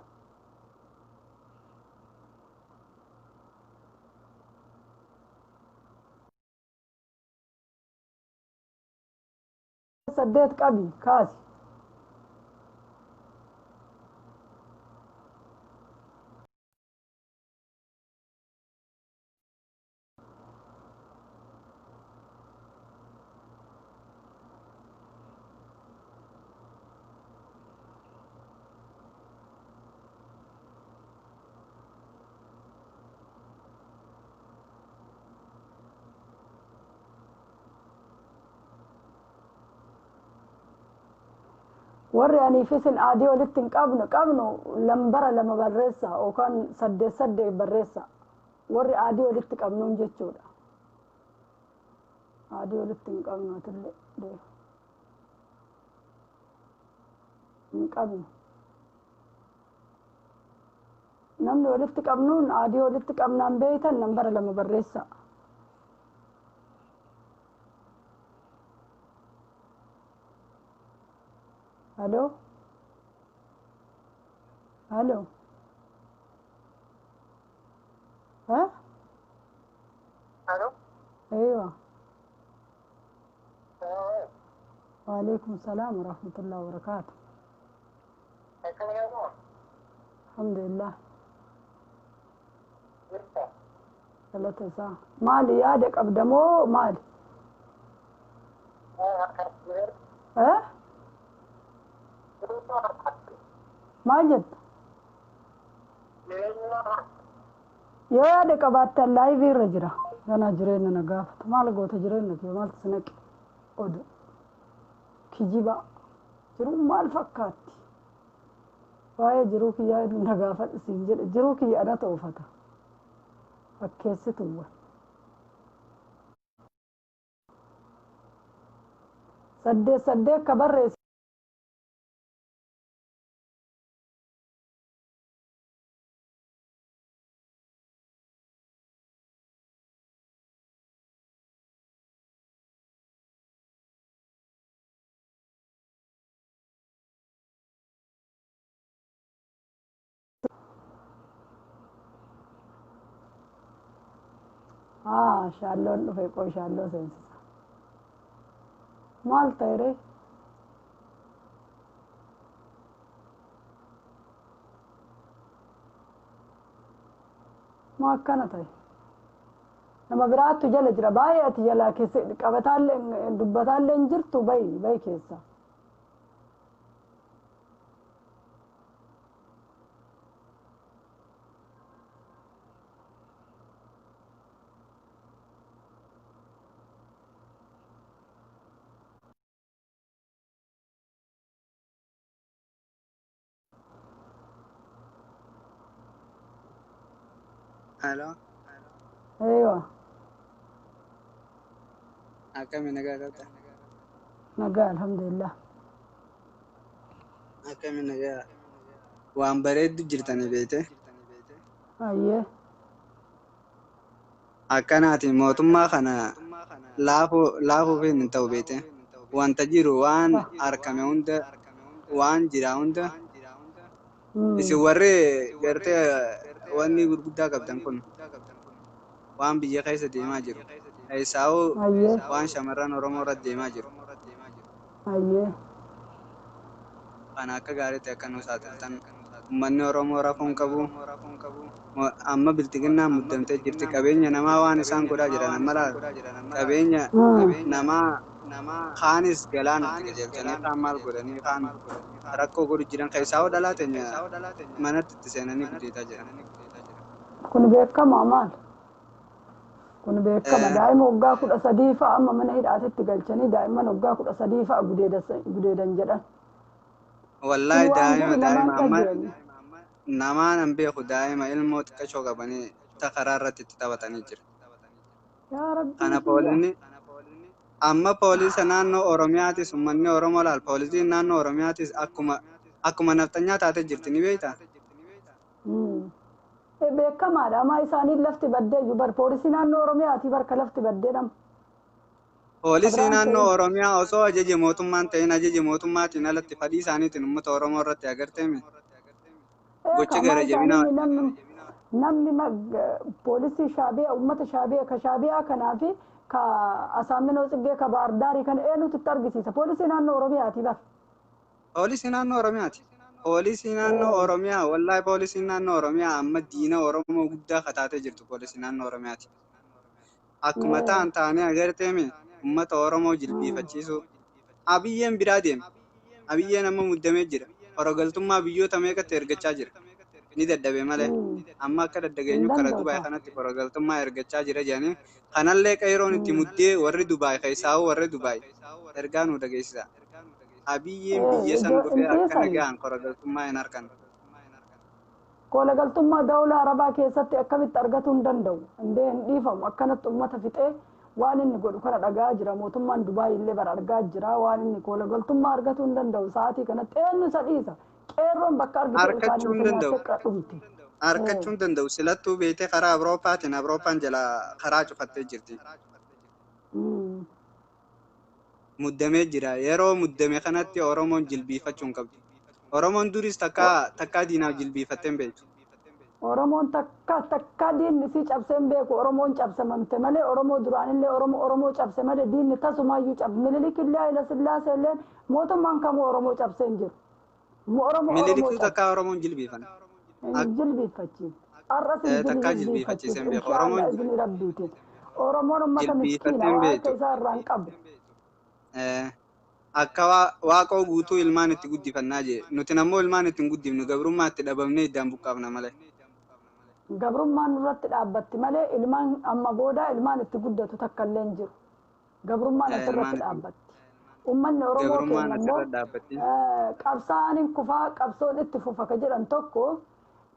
8 qabi kaasi. Warri aniif isin aadii walitti hin qabnu lambara 2 barreessa yookaan 8 8 barreessa. Warri aadii walitti qabnuun jechuudha. Aadii walitti hin qabnu atillee deemu. Hin qabnu. Namni walitti qabnuun aadii walitti qabnaan beeytan nambara 2 barreessa. Halo? Halo? ها؟ Halo. ايوه. وعليكم السلام ورحمة الله وبركاته. الحمد لله. 3 ساعة. مالي يادك أبدمو مالي. ها؟ ماجد. يا يادك أبات اللايف رجرة. أنا جرينا نقافت. مال قوت جرينا كي مال سنك. أود. كجيبا. جرو مال فكات. واي جروكي يا نقافت سنجل جروكي أنا توفته. فكيستوا. 8 8 كبر شالون dhufe qoy shaalloo seensisa. Maal ta'e ree? Maa akkana ta'e? Nama biraattu jala jira baay'ee ati jalaa keessa qabataallee dubbataallee hin jirtu bayi keessa. Halo. ايوه. Akkami nagaa qabda? Nagaa alhamdulillah. Akkami nagaa? Waan bareeddu jirtanii beekte. Ayyee. Akkanaati mootummaa kana laafuuf hin ta'u beekte. Wanta jiru waan harkame hunda waan jira hunda isin warri gartee wanni gurguddaa qabdan kun waan biyya keessa deemaa jiru. Isaa'uu waan shamarran Oromoo irratti deemaa jiru. Kana akka gaariitti akka nu saaxiltan uummanni Oromoo rafuun qabu. Amma biltiginnaan muddamtee jirti. Qabeenya namaa waan isaan godhaa jiran amma laala. Qabeenya namaa kaanis galaanatti qajeelchanii kaan maal godhanii kaan rakkoo godhu jiran keessaa'uu dhalaa teenya manatti itti seenanii gudeetaa jiran. Kun beekamaa maal? Kun beekama daa'ima waggaa 13 fa'a amma mana hidhaatitti galchanii daa'imman waggaa 13 fa'a gudeedan jedhan. Wallaahi daa'ima amma namaan hin beeku daa'ima ilmoo xiqqashoo qabanii karaa irratti itti taphatanii jira. Kana poolisni amma poolisa naannoo Oromiyaatis uummanni Oromoo laal poolisiin naannoo Oromiyaatis akkuma naftanyaa taatee jirti ni beektaa? Beekamaadha. Amma isaaniin lafti baddee iyyuu bar poolisii naannoo Oromiyaati barka lafti baddee dhama. Poolisii naannoo Oromiyaa osoo ajaja mootummaan ta'in ajaja mootummaatiin alatti fedhii isaaniitiin uummata Oromoo irratti agarteemi. Gocha gara jabinaa. Namni poolisii shaabiyaa uummata shaabiyaa ka shaabiyaa kanaa fi ka Asaaminoo Tsiggee ka Baardaarii kana eenyutu itti argisiisa? Poolisii naannoo Oromiyaati bar. Poolisii naannoo Oromiyaati. Poolisii naannoo Oromiyaa wallaahi poolisiin naannoo Oromiyaa amma diina Oromoo guddaa kataatee jirtu poolisii naannoo Oromiyaati. Akkuma ta'an ta'anii agarteemi uummata Oromoo jilbiifachiisu. Abiyyeen biraa deema. Abiyyeen amma muddamee jira. Horogaltummaa biyyoota meeqatti ergachaa jira. Ni dadhabe malee. Amma akka daddageenyu kara Dubaay kanatti horogaltummaa ergachaa jira jedhanii kanallee qeeroon itti muddee warri Dubaay keessaa'u warri Dubaay ergaa nu dhageessisa. Abiyyiin biyya san dhufee akka nagaan koolagaltummaa hin argan. Koolagaltummaa dawla Arabaa keessatti akkamitti argatuu hin danda'u. Indee hin dhiifamu akkanatti uummata fixee waan inni godhu kana dhagaa jira. Mootummaan Dubaay illee bara argaa jira. Waan inni koolagaltummaa argatuu hin danda'u. Sa'aatii kanatti eenyu isa dhiisa? Qeerroon bakka argite Arkachuu hin danda'u. Dhumti. Arkachuu hin danda'u. Silattuu beektee karaa Awurooppaatiin Awurooppaan jala karaa cufattee jirti. Muddamee jira. Yeroo muddame kanatti Oromoon jilbiifachuu hin qabdu. Oromoon duris takkaa diinaaf jilbiifattee hin beektu. Oromoon takka diinni sii cabsee hin beeku. Oromoon cabsamamte malee Oromoo duraanillee Oromoo cabse malee diinni tasumaayyuu cabse. Minilik illee Haayila Sillaasee illee mootummaan kamuu Oromoo cabsee hin jiru. Miniliktu takkaa Oromoon jilbiifan. Jilbiifachiif. Har'as Takkaa jilbiifachiisee hin beeku. Oromoon rabbiitiin. Oromoon uummata miskiina waan akka isaa irraa hin qabu. Akka waaqoo guutuu ilmaan itti guddifannaa jee. Nuti ammoo ilmaan itti hin guddifnu gabrummaa itti dhabamnee iddaan buqqaafna malee. Gabrummaan nurratti dhaabbatti malee ilmaan amma booda ilmaan itti guddatu takka illee hin jiru. Gabrummaan asirratti dhaabbatti. Uummanni Oromoo keenya immoo qabsaa'aan hin kufaa qabsoon itti fufa ka jedhan tokko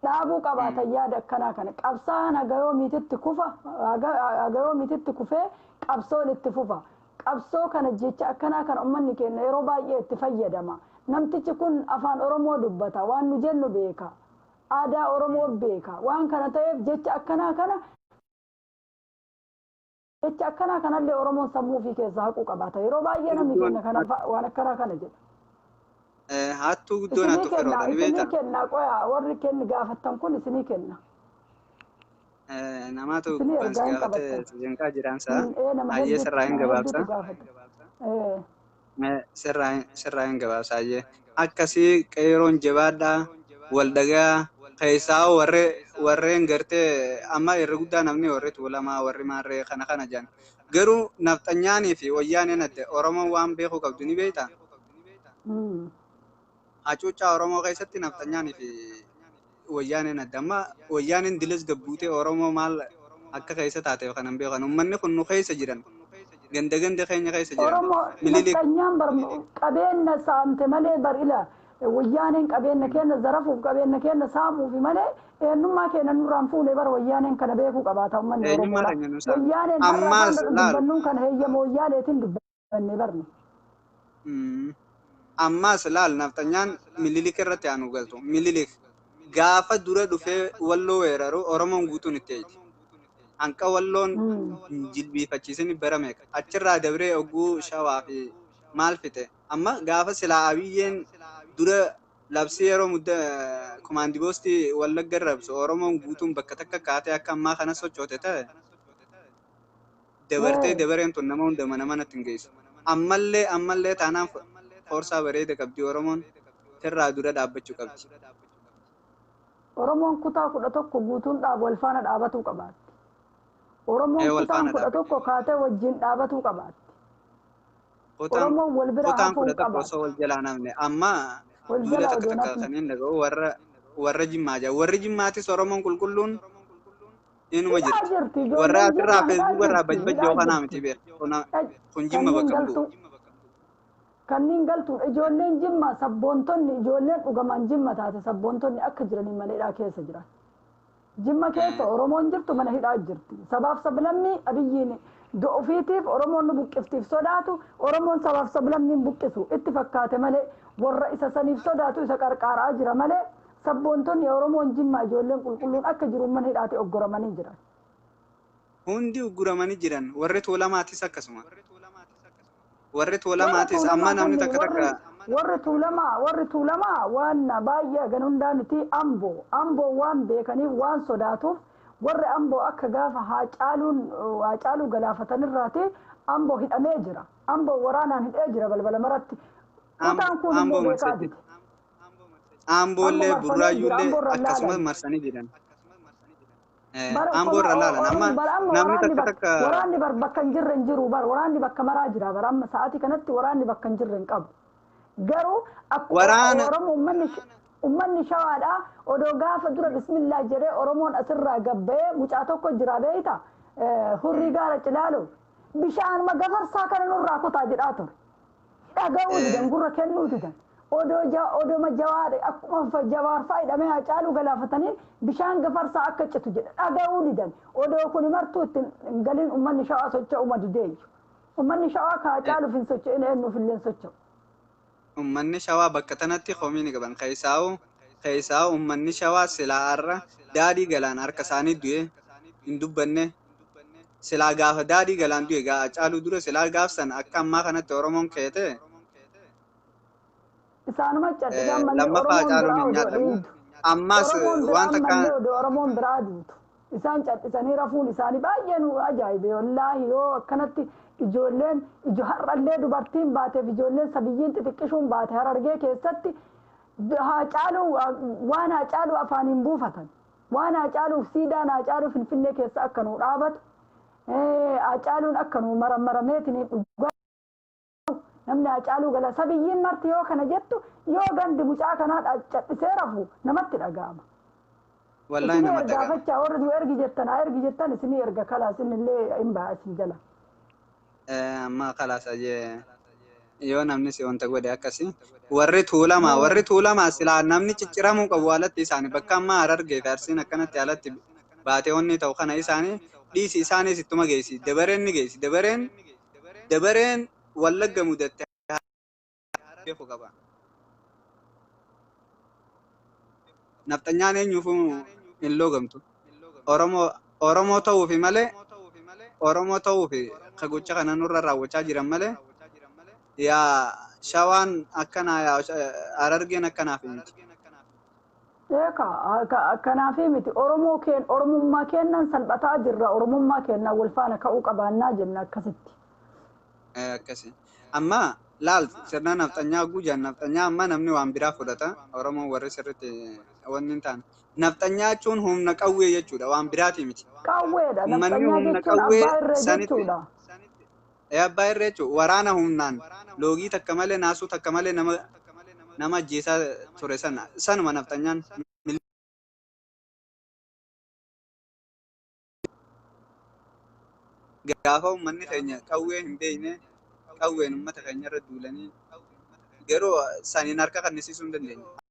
dhaabuu qabaatan yaada akkanaa kana. Qabsaa'aan haga yoomiititti kufa haga yoomiititti kufee qabsoon itti fufa. Qabsoo kana jecha akkanaa kana uummanni keenya yeroo baay'ee itti fayyadama. Namtichi kun afaan Oromoo dubbata waan nu jennu beeka. Aadaa Oromoo beeka. Waan kana ta'eef jecha akkanaa kana jecha akkanaa kanallee Oromoon sammuu ofii keessaa haquu qabaata. Yeroo baay'ee namni keenya kana waan akkanaa kana jedha. Hattuu guddoon hattuu firoodha ni beektaa? Isinii kenna qoyaa warri kenni gaafattan kun isinii kenna. Namaatu gubbaan si gaafate sajanqaa jiraansaa hayyee sirraa hin gabaabsa. Sirraa hin gabaabsa hayyee. Akkasii qeeroon jabaadhaa wal dhagaa keessaa warreen gartee amma irra guddaa namni warri tuulamaa warri maarree kana kana jedhan. Garuu nafxanyaanii fi wayyaaneen adda Oromoon waan beekuu qabdu ni beektaa? Hacuuccaa Oromoo keessatti nafxanyaanii fi wayyaaneen adda. Amma wayyaaneen diles gabbuutee Oromoo maal akka keessa taateef kanan beekan. Uummanni kun nu keessa jiran. Ganda ganda keenya keessa jiran. Oromoo nafxanyaan bar qabeenya saamte malee bar ila wayyaaneen qabeenya keenya zarafuuf qabeenya keenya saamuufi malee eenyummaa keenya nurraan fuune bara wayyaaneen kana beekuu qabaata uummanni Oromoodha. Wayyaaneen Ammaas laal. dubbannuun kana heeyyama wayyaaneetiin dubbanne barne. Ammaas laal nafxanyaan Minilik irratti aanu galtu. Minilik gaafa dura dhufee walloo weeraru Oromoon guutuun itti eegi. Hanqa walloon jilbiifachiisin bara meeqa. Achirraa dabree oguu shawaa fi maal fixe. Amma gaafa silaa Abiyyeen dura labsii yeroo mudda komaandi poostii Wallagga rabsu Oromoon guutuun bakka takka kaatee akka ammaa kana sochoote ta'e dabartee dabareen tun nama hunda mana manatti hin geessu. Ammallee ammallee taanaan forsaa bareeda qabdi Oromoon tirraa dura dhaabbachuu qabdi. Oromoon kutaa 11 guutuun dhaabu wal faana dhaabatuu qabaatti. Oromoon kutaan 11 kaatee wajjin dhaabatuu qabaatti. Oromoon wal bira Kutaan hafuu 11 qabaatti. osoo wal jalaa namne amma Wal duula jalaa takka odoo takka nafni. kanneen dhaga'u warra Jimmaa jira. Warri Jimmaatis Oromoon qulqulluun inuma Hidhaa jirti. jirti Warra ijoolleen asirraa Jimmaa hidhaa feesbuuk irraa jirti bajbajjoo hidhaa kanaa jirti. miti beeku. Kun Jimma Kanneen bakka hin bu'u. galtuu kanneen galtuudha ijoolleen Jimmaa sabboontonni ijoolleen dhugamaan Jimma taate sabboontonni akka jiranii mana hidhaa keessa jiran. Jimma keessa Oromoon jirtu mana hidhaa jirti. Sabaaf sablammii Abiyyiin ofiitiif Oromoon nu buqqiftiif sodaatu Oromoon sabaaf sablammiin buqqisu itti fakkaate malee warra isa saniif sodaatu isa qarqaaraa jira malee sabboontonni Oromoon Jimmaa ijoolleen qulqulluun akka jiru mana hidhaatti oggoramanii jiran. Hundi ugguramanii jiran warri tuulamaatis akkasuma. Warri Warra tuulamaatis amma tuulamaa namni kan takka warri takka warri tuulamaa waan baay'ee gan hundaa miti amboo amboo waan beekaniif waan sodaatuuf warri amboo akka gaafa Haacaaluu galaafatanirraati amboo hidhamee jira. Amboo waraanaan hidhee jira balbala maratti. Kutaan kun immoo amboo beekaa marsee dide. Amboollee Amboo marfamee jira. burraayyuullee Amboo irra akkasumas laalan. marsanii jiran. Bara Amboo irra laalan amma bara amma namni waraanni takka bakka takka waraanni bar bakka hin jirre hin jiru bar waraanni bakka maraa jira bar amma sa'aatii kanatti waraanni bakka hin jirre hin qabu. Garuu akkuma waraana Oromoo uummanni shawaadhaa odoo gaafa dura bismillaa jedhee Oromoon asirraa gabba'ee mucaa tokko jira beeyta hurrii gaara cilaalu bishaan gafarsaa kana nurraa kutaa jedhaa ture. Dhaga'uu didan, gurra kennuu didan. Odoo odoma Jawaar akkuma Jawaar fa'aa hidhamee Haacaaluu galaafatanii bishaan Gafarsaa akka citu jedha. Dhaga'uu didan. Odoo kuni martuu itti hin galin uummanni Shawaa socho'uma dideeyyu. Uummanni Shawaa ka Haacaaluuf hin socho'in eenyuuf illee hin socho'u. Uummanni Shawaa bakka tanatti komii ni qaban. Keessaa'u uummanni Shawaa silaa har'a Daadhii Galaan harka isaanii du'e hin dubbanne. Silaa gaafa Daadhii Galaan du'e Haacaaluu dura silaa gaafsan akka ammaa kanatti Oromoon keete. Isaanuma callisan malee Lammaffaa Oromoon Haacaaluun biraa hin odoo nyaatamu. dhiitu. Ammas Oromoon biraa waan takka ammallee odoo Oromoon biraa duutu. Isaan callisanii rafuun isaanii baay'ee nu ajaa'ibe. Wallaahi yoo akkanatti ijoolleen ijo har'allee dubartiin baateef ijoolleen sabiyyiin xixiqqishuun baate Harargee keessatti Haacaaluu waan Haacaaluu afaaniin buufatan. Waan Haacaaluuf siidaan Haacaaluu Finfinnee keessa akka nu dhaabatu. Haacaaluun akka nu marammarameetiin dhugaa namni Haacaaluu gala sabiyyiin marti yoo kana jettu yoo gandi mucaa kanaa callisee rafu namatti dhaga'ama. Wallaahi Isinii namatti ergaa dhaga'ama. fachaa warri nu ergi jettan haa ergi jettan isinii erga kalaas innillee hin ba'a isin jala. Amma kalaas ajee yoo namni si wanta godhe akkasi warri Tuulamaa silaa namni cicciramuu qabu alatti isaanii bakka ammaa Harargee fi Arsiin akkanatti alatti baatee wanni ta'u kana isaanii dhiisi isaanis ittuma geessi, dabareen ni geessi, dabareen Wallagga mudatte beeku qaba. Nafxanyaan eenyuufuu hin loogamtu. Oromoo ta'uufi malee, Oromoo ta'uufi ka gocha kana nurra raawwachaa jiran malee, yaa Shawaan akkanaa, yaa Harargeen akkanaaf miti. Eeka akkanaafi miti. Oromoo keen Oromummaa kennan salphataa jirra, Oromummaa kennan wal faana ka'uu qabaannaa jenna akkasitti. Akkasi. Amma laal, sirna nafxanyaa guujaan nafxanyaa amma namni waan biraa fudhata. Oromoon warri sirriitti wanni hin taane. Nafxanyaa jechuun humna qawwee jechuudha, waan biraati miti. Qawweedha. Uummanni Nafxanyaa humna jechuun qawwee abbaa irree sanitti jechuudha. Abbaa irree jechuudha. Waraana humnaan loogii takka malee, naasuu takka malee nama ajjeesaa ture sana sanuma nafxanyaan. Gaafa uummanni keenya qawwee hin beekne qawween uummata keenya irra duulanii garuu saniin harka kannisiisuu hin dandeenye.